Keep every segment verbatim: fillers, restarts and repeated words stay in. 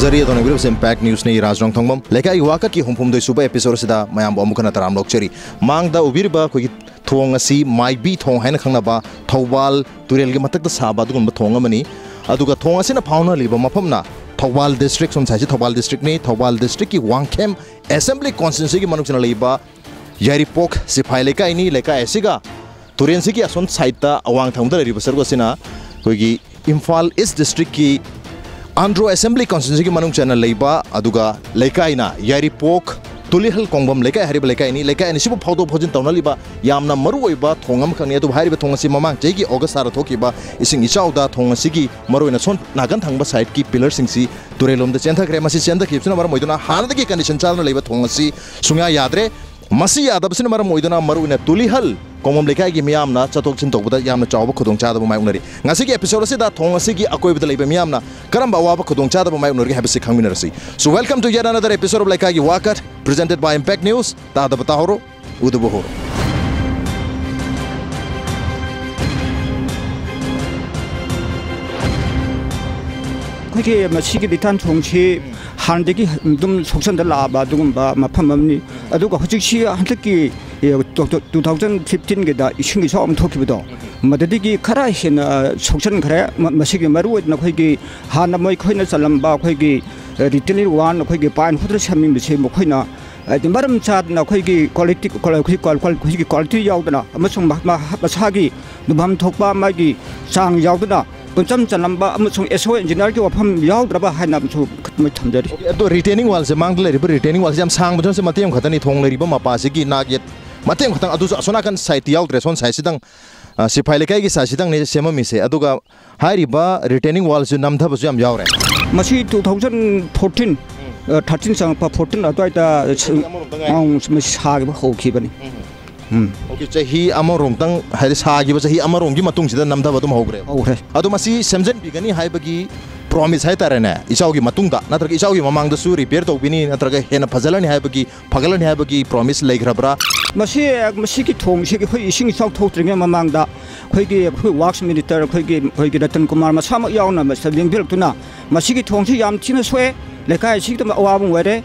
ꯀꯔꯤ ꯑꯗꯣꯝꯅ ꯎꯕꯤꯔꯤꯕꯁꯤ Impact Newsꯅꯤ, ꯔꯥꯖ ꯔꯣꯡꯊꯣꯡꯕꯝ꯫ ꯂꯩꯀꯥꯏꯒꯤ ꯋꯥꯀꯠꯀꯤ ꯍꯨꯝꯐꯨꯍꯨꯝꯗꯣꯏ ꯁꯨꯕ episodeꯁꯤꯗ ꯃꯌꯥꯝꯕꯨ ꯑꯃꯨꯛ ꯍꯟꯅ ꯇꯔꯥꯝꯅ ꯑꯣꯛꯆꯔꯤ꯫ ꯃꯥꯡꯗ ꯎꯕꯤꯔꯤꯕ ꯑꯩꯈꯣꯏꯒꯤ ꯊꯣꯡ ꯑꯁꯤ ꯃꯥꯏꯕꯤ ꯊꯣꯡ ꯍꯥꯏꯅ ꯈꯪꯅꯕ ꯊꯧꯕꯥꯜ ꯇꯨꯔꯦꯜꯒꯤ ꯃꯊꯛꯇ ꯁꯥꯕ ꯑꯗꯨꯒꯨꯝꯕ ꯊꯣꯡ ꯑꯃꯅꯤ꯫ ꯑꯗꯨꯒ ꯊꯣꯡ ꯑꯁꯤꯅ ꯐꯥꯎꯅꯍꯜꯂꯤꯕ ꯃꯐꯝꯅ ꯊꯧꯕꯥꯜ district, ꯁꯣꯝ ꯁꯥꯏꯠꯁꯤ ꯊꯧꯕꯥꯜ districtꯅꯤ꯫ ꯊꯧꯕꯥꯜ districtꯀꯤ ꯋꯥꯡꯈꯦꯝ assembly constituencyꯒꯤ ꯃꯅꯨꯡ ꯆꯟꯅ ꯂꯩꯕ ꯌꯥꯏꯔꯤꯄꯣꯛ ꯁꯤꯐꯥꯏ ꯂꯩꯀꯥꯏꯅꯤ꯫ ꯂꯩꯀꯥꯏ ꯑꯁꯤꯒ ꯇꯨꯔꯦꯟꯁꯤꯒꯤ ꯑꯁꯣꯝ sideꯇ ꯑꯋꯥꯡ ꯊꯪꯕꯗ ꯂꯩꯔꯤꯕ ꯁꯔꯨꯛ ꯑꯁꯤꯅ ꯑꯩꯈꯣꯏꯒꯤ ꯏꯝꯐꯥꯜ East districtꯀꯤ ꯑꯟꯗ꯭ꯔꯣ assembly constituencyꯒꯤ ꯃꯅꯨꯡ ꯆꯟꯅ ꯂꯩꯕ, ꯑꯗꯨꯒ ꯂꯩꯀꯥꯏꯅ ꯌꯥꯏꯔꯤꯄꯣꯛ ꯇꯨꯂꯤꯍꯜ ꯀꯣꯡꯕꯝ ꯂꯩꯀꯥꯏ ꯍꯥꯏꯔꯤꯕ ꯂꯩꯀꯥꯏꯅꯤ꯫ ꯂꯩꯀꯥꯏ ꯑꯅꯤꯁꯤꯕꯨ ꯐꯥꯎꯗꯣꯛ ꯐꯥꯎꯖꯤꯟ ꯇꯧꯅꯔꯤꯕ ꯌꯥꯝꯅ ꯃꯔꯨ ꯑꯣꯏꯕ ꯊꯣꯡ ꯑꯃꯈꯛꯅꯤ꯫ ꯑꯗꯨꯕꯨ ꯍꯥꯏꯔꯤꯕ ꯊꯣꯡ ꯑꯁꯤ ꯃꯃꯥꯡ ꯆꯍꯤꯒꯤ August ꯊꯥꯗ ꯊꯣꯛꯈꯤꯕ ꯏꯁꯤꯡ ꯏꯆꯥꯎꯗ ꯊꯣꯡ ꯑꯁꯤꯒꯤ ꯃꯔꯨꯑꯣꯏꯅ ꯁꯣꯝ ꯅꯥꯀꯟ ꯊꯪꯕ sideꯀꯤ pillarꯁꯤꯡꯁꯤ ꯇꯨꯔꯦꯜꯂꯣꯝꯗ ꯆꯦꯟꯊꯈ꯭ꯔꯦ꯫ ꯃꯁꯤ ꯆꯦꯟꯊꯈꯤꯕꯁꯤꯅ ꯃꯔꯝ ꯑꯣꯏꯗꯨꯅ ꯍꯥꯟꯅꯗꯒꯤ condition ꯆꯥꯗꯅ ꯂꯩꯕ ꯊꯣꯡ ꯑꯁꯤ ꯁꯨꯡꯌꯥ ꯌꯥꯗ꯭ꯔꯦ꯫ ꯃꯁꯤ ꯌꯥꯗꯕꯁꯤꯅ ꯃꯔꯝ ꯑꯣꯏꯗꯨꯅ ꯃꯔꯨꯑꯣꯏꯅ ꯇꯨꯂꯤꯍꯜ ꯀꯣꯡꯕꯝ ꯂꯩꯀꯥꯏꯒꯤ ꯃꯤꯌꯥꯝꯅ ꯆꯠꯊꯣꯛ ꯆꯠꯁꯤꯟ ꯇꯧꯕꯗ ꯌꯥꯝꯅ ꯆꯥꯎꯕ ꯈꯨꯗꯣꯡꯆꯥꯗꯕ ꯃꯥꯌꯣꯛꯅꯔꯤ꯫ ꯉꯁꯤꯒꯤ episode ꯑꯁꯤꯗ ꯊꯣꯡ ꯑꯁꯤꯒꯤ ꯑꯀꯣꯏꯕꯗ ꯂꯩꯕ ꯃꯤꯌꯥꯝꯅ ꯀꯔꯝꯕ ꯑꯋꯥꯕ ꯈꯨꯗꯣꯡꯆꯥꯗꯕ ꯃꯥꯌꯣꯛꯅꯔꯤꯒꯦ ꯍꯥꯏꯕꯁꯤ ꯈꯪꯃꯤꯟꯅꯔꯁꯤ꯫ So welcome to yet another episode of ꯂꯩꯀꯥꯏꯒꯤ ꯋꯥꯀꯠ, presented by Impact News꯫ ꯇꯥꯗꯕ ꯇꯥꯍꯧꯔꯣ, ꯎꯗꯕ ꯍꯧꯔꯣ꯫ ꯑꯩꯈꯣꯏꯒꯤ ꯃꯁꯤꯒꯤ ꯂꯤꯇꯥꯟ ꯊꯣꯡꯁꯤ ꯍꯥꯟꯅꯗꯒꯤ ꯑꯗꯨꯝ ꯁꯣꯛꯆꯟꯗ ꯂꯥꯛꯑꯕ ꯑꯗꯨꯒꯨꯝꯕ ꯃꯐꯝ ꯑꯃꯅꯤ꯫ ꯑꯗꯨꯒ ꯍꯧꯖꯤꯛꯁꯤ ꯍꯟꯗꯛꯀꯤ, ꯑꯦ, ꯇꯨ ꯊꯥꯎꯖꯟ ꯐꯤꯐꯇꯤꯟꯒꯤꯗ ꯏꯁꯤꯡ ꯏꯆꯥꯎ ꯑꯃ ꯊꯣꯛꯈꯤꯕꯗꯣ, ꯃꯗꯨꯗꯒꯤ ꯈꯔ ꯍꯦꯟꯅ, ꯑ, ꯁꯣꯛꯆꯟꯈ꯭ꯔꯦ꯫ ꯃ-, ꯃꯁꯤꯒꯤ ꯃꯔꯨꯑꯣꯏꯅ ꯑꯩꯈꯣꯏꯒꯤ ꯍꯥꯟꯅ ꯃꯈꯣꯏꯅ ꯆꯜꯂꯝꯕ ꯑꯩꯈꯣꯏꯒꯤ, ꯑ, retaining wall, ꯑꯩꯈꯣꯏꯒꯤ pine holder ꯁꯦꯝꯅꯤꯡꯕꯁꯦ ꯃꯈꯣꯏꯅ ꯍꯥꯏꯗꯤ ꯃꯔꯝ ꯆꯥꯗꯅ ꯑꯩꯈꯣꯏꯒꯤ quality, ꯑꯩꯈꯣꯏꯒꯤ qual-, ꯑꯩꯈꯣꯏꯒꯤ quality ꯌꯥꯎꯗꯅ ꯑꯃꯁꯨꯡ ꯃ-, ꯃ-, ꯃꯁꯥꯒꯤ ꯂꯨꯐꯝ ꯊꯣꯛꯄ ꯃꯥꯒꯤ ꯆꯥꯡ ꯌꯥꯎꯗꯅ ꯄꯨꯡꯆꯝ ꯆꯜꯂꯝꯕ ꯑꯃꯁꯨꯡ S O engineerꯒꯤ ꯋꯥꯐꯝ ꯌꯥꯎꯗ꯭ꯔꯕ ꯍꯥꯏꯅ ꯑꯃꯁꯨ ꯃꯣꯏ ꯊꯝꯖꯔꯤ꯫ Okay, ꯑꯗꯣ retaining wallꯁꯦ, ꯃꯥꯡꯗ ꯂꯩꯔꯤꯕ retaining wallꯁꯦ ꯌꯥꯝ ꯁꯥꯡꯕꯁꯨ ꯅꯠꯇꯦ, ꯃꯇꯦꯛ ꯑꯃꯈꯛꯇꯅꯤ꯫ ꯊꯣꯡ ꯂꯩꯔꯤꯕ ꯃꯄꯥꯁꯤꯒꯤ ꯅꯥꯛ ꯌꯦꯠ ꯃꯇꯦꯛ ꯑꯃꯈꯛꯇꯪ, ꯑꯗꯨꯁꯨ ꯑꯁꯣꯝ ꯅꯥꯀꯟ sideꯇꯤ ꯌꯥꯎꯗ꯭ꯔꯦ, ꯁꯣꯝ sideꯁꯤꯗꯪ, ꯑ, ꯁꯤꯐꯥꯏ ꯂꯩꯀꯥꯏꯒꯤ sideꯁꯤꯗꯪꯅꯤ ꯁꯦꯝꯃꯝꯃꯤꯁꯦ꯫ ꯑꯗꯨꯒ ꯍꯥꯏꯔꯤꯕ retaining wallꯁꯨ ꯅꯝꯊꯕꯁꯨ ꯌꯥꯝ ꯌꯥꯎꯔꯦ꯫ ꯃꯁꯤ two thousand fourteen, ꯑ, thirteen ꯆꯪꯉꯛꯄ fourteen ꯑꯗꯨꯋꯥꯏꯗ ꯆꯍꯤ ꯑꯃꯔꯣꯝꯇ ꯉꯥꯏꯔꯤ꯫ ꯑꯪ, ꯃꯁꯤ ꯁꯥꯈꯤꯕ ꯍꯧꯈꯤꯕꯅꯤ꯫ ꯎꯝ꯫ ꯎꯝ꯫ Okay, ꯆꯍꯤ ꯑꯃꯔꯣꯝꯇꯪ, ꯍꯥꯏꯗꯤ ꯁꯥꯈꯤꯕ ꯆꯍꯤ ꯑꯃꯔꯣꯝꯒꯤ ꯃꯇꯨꯡꯁꯤꯗ ꯅꯝꯊꯕ ꯑꯗꯨꯝ ꯍꯧꯈ꯭ꯔꯦ꯫ ꯍꯧꯈ꯭ꯔꯦ꯫ ꯑꯗꯣ ꯃꯁꯤ ꯁꯦꯝꯖꯤꯟꯕꯤꯒꯅꯤ ꯍꯥꯏꯕꯒꯤ promise ꯍꯥꯏꯇꯥꯔꯦꯅꯦ, ꯏꯆꯥꯎꯒꯤ ꯃꯇꯨꯡꯗ ꯅꯠꯇ꯭ꯔꯒ ꯏꯆꯥꯎꯒꯤ ꯃꯃꯥꯡꯗꯁꯨ repair ꯇꯧꯕꯤꯅꯤ ꯅꯠꯇ꯭ꯔꯒ ꯍꯦꯟꯅ ꯐꯖꯜꯂꯅꯤ ꯍꯥꯏꯕꯒꯤ, ꯐꯒꯠꯂꯅꯤ ꯍꯥꯏꯕꯒꯤ promise ꯂꯩꯈ꯭ꯔꯕ꯭ꯔꯥ? ꯃꯁꯤ, ꯃꯁꯤꯒꯤ ꯊꯣꯡꯁꯤꯒꯤ ꯑꯩꯈꯣꯏ ꯏꯁꯤꯡ ꯏꯆꯥꯎ ꯊꯣꯛꯇ꯭ꯔꯤꯉꯩ ꯃꯃꯥꯡꯗ ꯑꯩꯈꯣꯏꯒꯤ, ꯑꯩꯈꯣꯏ ꯋꯥꯔꯛꯁ ꯃꯤꯅꯤꯁꯇꯔ ꯑꯩꯈꯣꯏꯒꯤ, ꯑꯩꯈꯣꯏꯒꯤ ꯔꯇꯟ ꯀꯨꯃꯥꯔ ꯃꯁꯥꯃꯛ ꯌꯥꯎꯅ ꯃꯁꯤꯗ ꯂꯦꯡꯕꯤꯔꯛꯇꯨꯅ ꯃꯁꯤꯒꯤ ꯊꯣꯡꯁꯤ ꯌꯥꯝ ꯊꯤꯅ ꯁꯣꯛꯑꯦ, ꯂꯩꯀꯥꯏ ꯑꯁꯤꯒꯤꯗꯃꯛ ꯑꯋꯥꯕ ꯑꯃ ꯑꯣꯏꯔꯦ,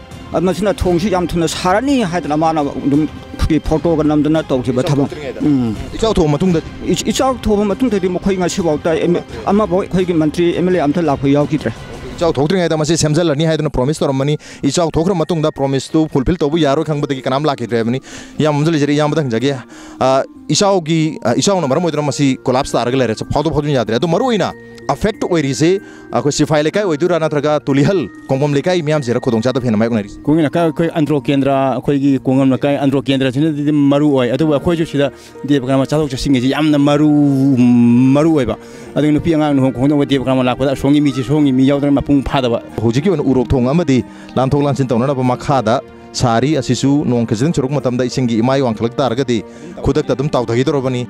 ꯃꯁꯤꯅ ꯊꯣꯡꯁꯤ ꯌꯥꯝ ꯊꯨꯅ ꯁꯥꯔꯅꯤ ꯍꯥꯏꯗꯅ ꯃꯥꯅ ꯑꯗꯨꯝ ꯑꯩꯈꯣꯏꯒꯤ ꯐꯣꯇꯣꯒ ꯅꯝꯗꯅ ꯇꯧꯈꯤꯕ ꯊꯕꯛ꯫ ꯎꯝ꯫ ꯏꯆꯥꯎ ꯊꯣꯛꯑ ꯃꯇꯨꯡꯗ? ꯏꯆ-, ꯏꯆꯥꯎ ꯊꯣꯛꯑꯕ ꯃꯇꯨꯡꯗꯗꯤ ꯃꯈꯣꯏ ꯉꯁꯤꯐꯥꯎꯗ ꯑꯦꯝ-, ꯑꯃꯐꯥꯎ ꯑꯩꯈꯣꯏꯒꯤ ꯃꯟꯇ꯭ꯔꯤ, ꯑꯦꯝ ꯑꯦꯜ ꯑꯦ ꯑꯝꯇ ꯂꯥꯛꯄ ꯌꯥꯎꯈꯤꯗ꯭ꯔꯦ꯫ ꯏꯆꯥꯎ ꯊꯣꯛꯇ꯭ꯔꯤꯉꯩꯗ ꯃꯁꯤ ꯁꯦꯝꯖꯤꯜꯂꯅꯤ ꯍꯥꯏꯗꯨꯅ ꯄ꯭ꯔꯣꯃꯤꯁ ꯇꯧꯔꯝꯕꯅꯤ꯫ ꯏꯆꯥꯎ ꯊꯣꯛꯈ꯭ꯔ ꯃꯇꯨꯡꯗ ꯄ꯭ꯔꯣꯃꯤꯁꯇꯨ ꯐꯨꯜꯐꯤꯜ ꯇꯧꯕ ꯌꯥꯔꯣꯏ ꯈꯪꯕꯗꯒꯤ ꯀꯅꯥꯝ ꯂꯥꯛꯈꯤꯗ꯭ꯔꯦ ꯍꯥꯏꯕꯅꯤ꯫ ꯏꯌꯥꯝꯕ ꯑꯃꯁꯨ ꯂꯩꯖꯔꯦ, ꯏꯌꯥꯝꯕꯗ ꯍꯪꯖꯒꯦ꯫ ꯑ, ꯏꯆꯥꯎꯒꯤ, ꯑ, ꯏꯆꯥꯎꯅ ꯃꯔꯝ ꯑꯣꯏꯗꯨꯅ ꯃꯁꯤ ꯀꯣꯂꯥꯞꯁ ꯇꯥꯔꯒ ꯂꯩꯔꯦ, ꯐꯥꯎꯗꯣꯛ ꯐꯥꯎꯖꯤꯟ ꯌꯥꯗ꯭ꯔꯦ꯫ ꯑꯗꯨ ꯃꯔꯨꯑꯣꯏꯅ ꯑꯐꯦꯛꯇ ꯑꯣꯏꯔꯤꯁꯦ ꯑꯩꯈꯣꯏ ꯁꯤꯐꯥꯏ ꯂꯩꯀꯥꯏ ꯑꯣꯏꯗꯣꯏꯔꯥ, ꯅꯠꯇ꯭ꯔꯒ ꯇꯨꯂꯤꯍꯜ ꯀꯣꯡꯕꯝ ꯂꯩꯀꯥꯏ ꯃꯤꯌꯥꯝꯁꯤꯔ ꯈꯨꯗꯣꯡꯆꯥꯗꯕ ꯍꯦꯟꯅ ꯃꯥꯌꯣꯛꯅꯔꯤꯁꯦ? ꯀꯣꯡꯕꯝ ꯂꯩꯀꯥꯏ ꯑꯩꯈꯣꯏ ꯑꯟꯗ꯭ꯔꯣ ꯀꯦꯟꯗ꯭ꯔ, ꯑꯩꯈꯣꯏꯒꯤ ꯀꯣꯡꯕꯝ ꯂꯩꯀꯥꯏ ꯑꯟꯗ꯭ꯔꯣ ꯀꯦꯟꯗ꯭ꯔꯁꯤꯅꯗꯤ ꯃꯔꯨ ꯑꯣꯏ, ꯑꯗꯨꯕꯨ ꯑꯩꯈꯣꯏꯁꯨ ꯁꯤꯗ ꯗꯦꯕ ꯀꯔꯃ ꯆꯠꯊꯣꯛ ꯆꯠꯁꯤꯟꯒꯤꯁꯤ ꯌꯥꯝꯅ ꯃꯔꯨ, ꯃꯔꯨ ꯑꯣꯏꯕ꯫ ꯑꯗꯨꯒ ꯅꯨꯄꯤ ꯑꯉꯥꯡ ꯂꯨꯍꯣꯡ ꯈꯣꯡꯗꯣꯡꯕ ꯗꯦꯕ ꯀꯔꯃ ꯂꯥꯛꯄꯗ ꯑꯁꯣꯝꯒꯤ ꯃꯤꯁꯤ ꯁꯣꯝꯒꯤ ꯃꯤ ꯌꯥꯎꯗꯅ ꯃꯄꯨꯡ ꯐꯥꯗꯕ꯫ ꯍꯧꯖꯤꯛꯀꯤ ꯑꯣꯏꯅ ꯎꯔꯣꯛ ꯊꯣꯡ ꯑꯃꯗꯤ ꯂꯥꯟꯊꯣꯛ ꯂꯥꯟꯁꯤꯟ ꯇꯧꯅꯅꯕ ꯃꯈꯥꯗ ꯁꯥꯔꯤ꯫ ꯑꯁꯤꯁꯨ ꯅꯣꯡ ꯈꯖꯤꯛꯇꯪ ꯆꯨꯔꯛꯄ ꯃꯇꯝꯗ ꯏꯁꯤꯡꯒꯤ ꯏꯃꯥꯏ ꯋꯥꯡꯈꯠꯂꯛ ꯇꯥꯔꯒꯗꯤ ꯈꯨꯗꯛꯇ ꯑꯗꯨꯝ ꯇꯥꯎꯊꯈꯤꯗꯧꯔꯕꯅꯤ꯫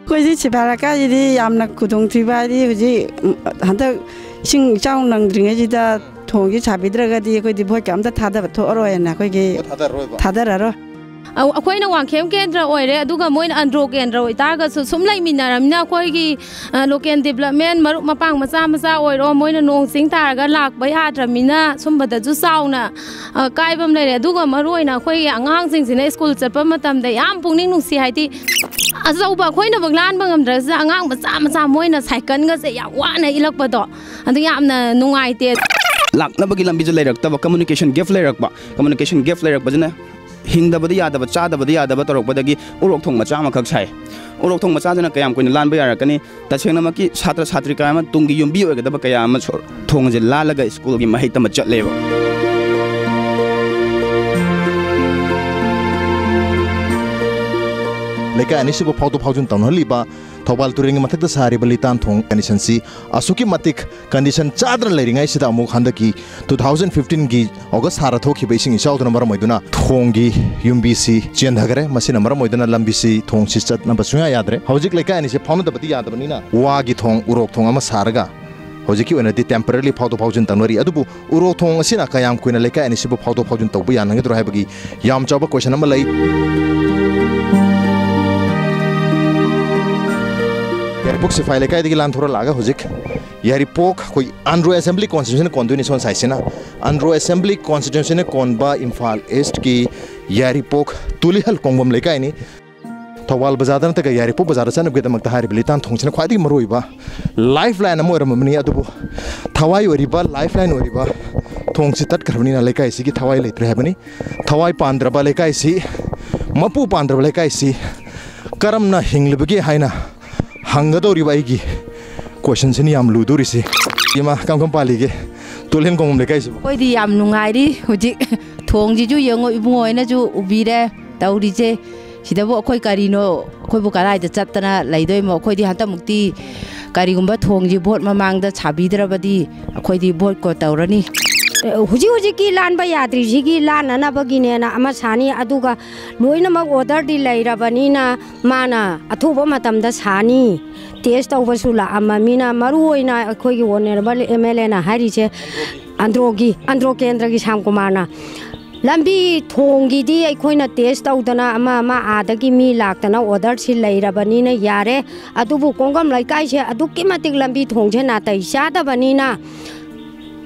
ꯑꯩꯈꯣꯏꯁꯤ ꯁꯤꯐꯥꯏ ꯂꯩꯀꯥꯏꯁꯤꯗꯤ ꯌꯥꯝꯅ ꯈꯨꯗꯣꯡꯊꯤꯕ ꯍꯥꯏꯗꯤ ꯍꯧꯖꯤꯛ, ꯎꯝ, ꯍꯟꯗꯛ ꯏꯁꯤꯡ ꯏꯆꯥꯎ ꯅꯪꯗ꯭ꯔꯤꯉꯩꯁꯤꯗ ꯊꯣꯡꯁꯤ ꯁꯥꯕꯤꯗ꯭ꯔꯒꯗꯤ ꯑꯩꯈꯣꯏꯗꯤ ꯚꯣꯠꯀ ꯑꯝꯇ ꯊꯥꯗꯕ ꯊꯣꯛꯑꯔꯣꯏꯅ ꯑꯩꯈꯣꯏꯒꯤ ꯊꯥꯗꯔꯔꯣꯏꯕ? ꯊꯥꯗꯔꯔꯣꯏ꯫ ꯑ-, ꯑꯩꯈꯣꯏꯅ ꯋꯥꯡꯈꯦꯝ ꯀꯦꯟꯗ꯭ꯔ ꯑꯣꯏꯔꯦ, ꯑꯗꯨꯒ ꯃꯣꯏꯅ ꯑꯟꯗ꯭ꯔꯣ ꯀꯦꯟꯗ꯭ꯔ ꯑꯣꯏꯇꯥꯔꯒꯁꯨ ꯁꯨꯝ ꯂꯩꯃꯤꯟꯅꯔꯕꯅꯤꯅ ꯑꯩꯈꯣꯏꯒꯤ, ꯑ, ꯂꯣꯀꯦꯜ ꯗꯤꯕꯂꯞꯃꯦꯟ ꯃꯔꯨꯞ ꯃꯄꯥꯡ ꯃꯆꯥ ꯃꯆꯥ ꯑꯣꯏꯔꯣ, ꯃꯣꯏꯅ ꯅꯣꯡ ꯆꯤꯡ ꯇꯥꯔꯒ ꯂꯥꯛꯄ ꯌꯥꯗ꯭ꯔꯕꯅꯤꯅ ꯁꯨꯝꯕꯗꯁꯨ ꯆꯥꯎꯅ, ꯑ, ꯀꯥꯏꯕ ꯑꯃ ꯂꯩꯔꯦ꯫ ꯑꯗꯨꯒ ꯃꯔꯨꯑꯣꯏꯅ ꯑꯩꯈꯣꯏꯒꯤ ꯑꯉꯥꯡꯁꯤꯡꯁꯤꯅ ꯁ꯭ꯀꯨꯜ ꯆꯠꯄ ꯃꯇꯝꯗ ꯌꯥꯝ ꯄꯨꯛꯅꯤꯡ ꯅꯨꯡꯁꯤ, ꯍꯥꯏꯗꯤ ꯑꯆꯧꯕ ꯑꯩꯈꯣꯏꯅꯐꯧ ꯂꯥꯟꯕ ꯉꯝꯗ꯭ꯔꯁꯨ ꯑꯉꯥꯡ ꯃꯆꯥ ꯃꯆꯥ ꯃꯣꯏꯅ ꯁꯥꯏꯀꯜꯒꯁꯦ ꯌꯥꯝ ꯋꯥꯅ ꯏꯜꯂꯛꯄꯗꯣ ꯑꯗꯨ ꯌꯥꯝꯅ ꯅꯨꯡꯉꯥꯏꯇꯦ꯫ ꯂꯥꯛꯅꯕꯒꯤ ꯂꯝꯕꯤꯁꯨ ꯂꯩꯔꯛꯇꯕ, ꯀꯝꯃꯨꯅꯤꯀꯦꯁꯟ ꯒꯦꯞ ꯂꯩꯔꯛꯄ, ꯀꯝꯃꯨꯅꯤꯀꯦꯁꯟ ꯒꯦꯞ ꯂꯩꯔꯛꯄꯁꯤꯅ ꯍꯤꯡꯗꯕꯗꯤ ꯌꯥꯗꯕ, ꯆꯥꯗꯕꯗꯤ ꯌꯥꯗꯕ ꯇꯧꯔꯛꯄꯗꯒꯤ ꯎꯔꯣꯛ ꯊꯣꯡ ꯃꯆꯥ ꯑꯃꯈꯛ ꯁꯥꯏ꯫ ꯎꯔꯣꯛ ꯊꯣꯡ ꯃꯆꯥꯁꯤꯅ ꯀꯌꯥꯝ ꯀꯨꯏꯅ ꯂꯥꯟꯕ ꯌꯥꯔꯛꯀꯅꯤ? ꯇꯁꯦꯡꯅꯃꯛꯀꯤ ꯁꯥꯇ꯭ꯔ ꯁꯥꯇ꯭ꯔꯤꯀꯥ ꯑꯃ ꯇꯨꯡꯒꯤ ꯌꯨꯝꯕꯤ ꯑꯣꯏꯒꯗꯕ ꯀꯌꯥ ꯑꯃ ꯁꯣ-, ꯊꯣꯡ ꯑꯁꯤ ꯂꯥꯜꯂꯒ ꯁ꯭ꯀꯨꯜꯒꯤ ꯃꯍꯩ ꯇꯝꯕ ꯆꯠꯂꯦꯕ꯫ ꯂꯩꯀꯥꯏ ꯑꯅꯤꯁꯤꯕꯨ ꯐꯥꯎꯗꯣꯛ ꯐꯥꯎꯖꯤꯟ ꯇꯧꯅꯍꯜꯂꯤꯕ ꯊꯧꯕꯥꯜ ꯇꯨꯔꯦꯜꯒꯤ ꯃꯊꯛꯇ ꯁꯥꯔꯤꯕ ꯂꯤꯇꯥꯟ ꯊꯣꯡ ꯀꯟꯗꯤꯁꯟꯁꯤ ꯑꯁꯨꯛꯀꯤ ꯃꯇꯤꯛ ꯀꯟꯗꯤꯁꯟ ꯆꯥꯗꯅ ꯂꯩꯔꯤꯉꯩꯁꯤꯗ ꯑꯃꯨꯛ ꯍꯟꯗꯛꯀꯤ two thousand fifteenꯒꯤ ꯑꯣꯒꯁ ꯊꯥꯗ ꯊꯣꯛꯈꯤꯕ ꯏꯁꯤꯡ ꯏꯆꯥꯎꯗꯨꯅ ꯃꯔꯝ ꯑꯣꯏꯗꯨꯅ ꯊꯣꯡꯒꯤ ꯌꯨꯝꯕꯤꯁꯤ ꯆꯦꯟꯊꯈꯔꯦ꯫ ꯃꯁꯤꯅ ꯃꯔꯝ ꯑꯣꯏꯗꯨꯅ ꯂꯝꯕꯤꯁꯤ, ꯊꯣꯡꯁꯤ ꯆꯠꯅꯕ ꯁꯨꯡꯌꯥ ꯌꯥꯗ꯭ꯔꯦ꯫ ꯍꯧꯖꯤꯛ ꯂꯩꯀꯥꯏ ꯑꯅꯤꯁꯦ ꯐꯥꯎꯅꯗꯕꯗꯤ ꯌꯥꯗꯕꯅꯤꯅ ꯋꯥꯒꯤ ꯊꯣꯡ, ꯎꯔꯣꯛ ꯊꯣꯡ ꯑꯃ ꯁꯥꯔꯒ ꯍꯧꯖꯤꯛꯀꯤ ꯑꯣꯏꯅꯗꯤ temporarily ꯐꯥꯎꯗꯣꯛ ꯐꯥꯎꯖꯤꯟ ꯇꯧꯅꯔꯤ꯫ ꯑꯗꯨꯕꯨ ꯎꯔꯣꯛ ꯊꯣꯡ ꯑꯁꯤꯅ ꯀꯌꯥꯝ ꯀꯨꯏꯅ ꯂꯩꯀꯥꯏ ꯑꯅꯤꯁꯤꯕꯨ ꯐꯥꯎꯗꯣꯛ ꯐꯥꯎꯖꯤꯟ ꯇꯧꯕ ꯌꯥꯅꯒꯗ꯭ꯔꯣ ꯍꯥꯏꯕꯒꯤ ꯌꯥꯝ ꯆꯥꯎꯕ question ꯑꯃ ꯂꯩ꯫ ꯌꯥꯏꯔꯤꯄꯣꯛ ꯁꯤꯐꯥꯏ ꯂꯩꯀꯥꯏꯗꯒꯤ ꯂꯥꯟꯊꯣꯔꯛꯂꯛꯑꯒ ꯍꯧꯖꯤꯛ ꯌꯥꯏꯔꯤꯄꯣꯛ ꯑꯩꯈꯣꯏ ꯑꯟꯗ꯭ꯔꯣ ꯑꯦꯁꯦꯝꯕ꯭ꯂꯤ ꯀꯣꯟꯁꯇꯤꯇ꯭ꯌꯨꯟꯁꯤꯅ ꯀꯣꯟꯗꯣꯏꯅꯤ꯫ ꯁꯣꯝ ꯁꯥꯏꯠꯁꯤꯅ ꯑꯟꯗ꯭ꯔꯣ ꯑꯦꯁꯦꯝꯕ꯭ꯂꯤ ꯀꯣꯟꯁꯇꯤꯇ꯭ꯌꯨꯟꯁꯤꯅ ꯀꯣꯟꯕ ꯏꯝꯐꯥꯜ ꯏꯁ꯭ꯠꯀꯤ ꯌꯥꯏꯔꯤꯄꯣꯛ ꯇꯨꯂꯤꯍꯜ ꯀꯣꯡꯕꯝ ꯂꯩꯀꯥꯏꯅꯤ꯫ ꯊꯧꯕꯥꯜ ꯕꯖꯥꯔꯗ ꯅꯠꯇ꯭ꯔꯒ ꯌꯥꯏꯔꯤꯄꯣꯛ ꯕꯖꯥꯔꯗ ꯆꯠꯅꯕꯒꯤꯗꯃꯛꯇ ꯍꯥꯏꯔꯤꯕ ꯂꯤꯇꯥꯟ ꯊꯣꯡꯁꯤꯅ ꯈ꯭ꯋꯥꯏꯗꯒꯤ ꯃꯔꯨꯑꯣꯏꯕ ꯂꯥꯏꯐ ꯂꯥꯏꯟ ꯑꯃ ꯑꯣꯏꯔꯝꯕꯅꯤ꯫ ꯑꯗꯨꯕꯨ ꯊꯋꯥꯏ ꯑꯣꯏꯔꯤꯕ, ꯂꯥꯏꯐ ꯂꯥꯏꯟ ꯑꯣꯏꯔꯤꯕ ꯊꯣꯡꯁꯤ ꯇꯠꯈ꯭ꯔꯕꯅꯤꯅ ꯂꯩꯀꯥꯏꯁꯤꯒꯤ ꯊꯋꯥꯏ ꯂꯩꯇ꯭ꯔꯦ ꯍꯥꯏꯕꯅꯤ꯫ ꯊꯋꯥꯏ ꯄꯥꯟꯗ꯭ꯔꯕ ꯂꯩꯀꯥꯏꯁꯤ, ꯃꯄꯨ ꯄꯥꯟꯗ꯭ꯔꯕ ꯂꯩꯀꯥꯏꯁꯤ ꯀꯔꯝꯅ ꯍꯤꯡꯂꯤꯕꯒꯦ ꯍꯥꯏꯅ ꯍꯪꯒꯗꯧꯔꯤꯕ ꯑꯩꯒꯤ ꯀꯣꯏꯁꯟꯁꯤꯅ ꯌꯥꯝ ꯂꯨꯗꯣꯔꯤꯁꯤ꯫ ꯏꯃꯥ, ꯀꯔꯝ ꯀꯔꯝ ꯄꯥꯜꯂꯤꯒꯦ ꯇꯨꯂꯤꯍꯜ ꯀꯣꯡꯕꯝ ꯂꯩꯀꯥꯏꯁꯤꯕꯨ? ꯑꯩꯈꯣꯏꯗꯤ ꯌꯥꯝ ꯅꯨꯡꯉꯥꯏꯔꯤ꯫ ꯍꯧꯖꯤꯛ ꯊꯣꯡꯁꯤꯁꯨ ꯌꯦꯡꯉꯣ, ꯏꯕꯨꯡꯉꯣ ꯍꯣꯏꯅꯁꯨ ꯎꯕꯤꯔꯦ ꯇꯧꯔꯤꯁꯦ꯫ ꯁꯤꯗꯕꯨ ꯑꯩꯈꯣꯏ ꯀꯔꯤꯅꯣ, ꯑꯩꯈꯣꯏꯕꯨ ꯀꯗꯥꯏꯗ ꯆꯠꯇꯅ ꯂꯩꯗꯣꯏꯃꯣ? ꯑꯩꯈꯣꯏꯗꯤ ꯍꯟꯗꯛꯃꯨꯛꯇꯤ ꯀꯔꯤꯒꯨꯝꯕ ꯊꯣꯡꯁꯤ ꯚꯣꯠ ꯃꯃꯥꯡꯗ ꯁꯥꯕꯤꯗ꯭ꯔꯕꯗꯤ ꯑꯩꯈꯣꯏꯗꯤ ꯚꯣꯠ ꯀꯣ ꯇꯧꯔꯅꯤ꯫ ꯍꯧꯖꯤꯛ ꯍꯧꯖꯤꯛꯀꯤ ꯂꯥꯟꯕ ꯌꯥꯗ꯭ꯔꯤꯁꯤꯒꯤ ꯂꯥꯟꯅꯅꯕꯒꯤꯅꯦꯅ ꯑꯃ ꯁꯥꯅꯤ, ꯑꯗꯨꯒ ꯂꯣꯏꯅꯃꯛ ꯑꯣꯔꯗꯔꯗꯤ ꯂꯩꯔꯕꯅꯤꯅ ꯃꯥꯅ ꯑꯊꯨꯕ ꯃꯇꯝꯗ ꯁꯥꯅꯤ꯫ ꯇꯦꯁ ꯇꯧꯕꯁꯨ ꯂꯥꯛꯑꯝꯃꯃꯤꯅ, ꯃꯔꯨ ꯑꯣꯏꯅ ꯑꯩꯈꯣꯏꯒꯤ ꯑꯣꯅꯔꯦꯕꯜ ꯑꯦꯝ ꯑꯦꯜ ꯑꯦꯅ ꯍꯥꯏꯔꯤꯁꯦ ꯑꯟꯗ꯭ꯔꯣꯒꯤ, ꯑꯟꯗ꯭ꯔꯣ ꯀꯦꯟꯗ꯭ꯔꯒꯤ ꯁ꯭ꯌꯥꯝ ꯀꯨꯃꯥꯔꯅ ꯂꯝꯕꯤ ꯊꯣꯡꯒꯤꯗꯤ ꯑꯩꯈꯣꯏꯅ ꯇꯦꯁ ꯇꯧꯗꯅ ꯑꯃ ꯑꯃ ꯑꯥꯗꯒꯤ ꯃꯤ ꯂꯥꯛꯇꯅ ꯑꯣꯔꯗꯔꯁꯤ ꯂꯩꯔꯕꯅꯤꯅ ꯌꯥꯔꯦ꯫ ꯑꯗꯨꯕꯨ ꯀꯣꯡꯒꯝ ꯂꯩꯀꯥꯏꯁꯦ ꯑꯗꯨꯛꯀꯤ ꯃꯇꯤꯛ ꯂꯝꯕꯤ ꯊꯣꯡꯁꯦ ꯅꯥꯇꯩ ꯆꯥꯗꯕꯅꯤꯅ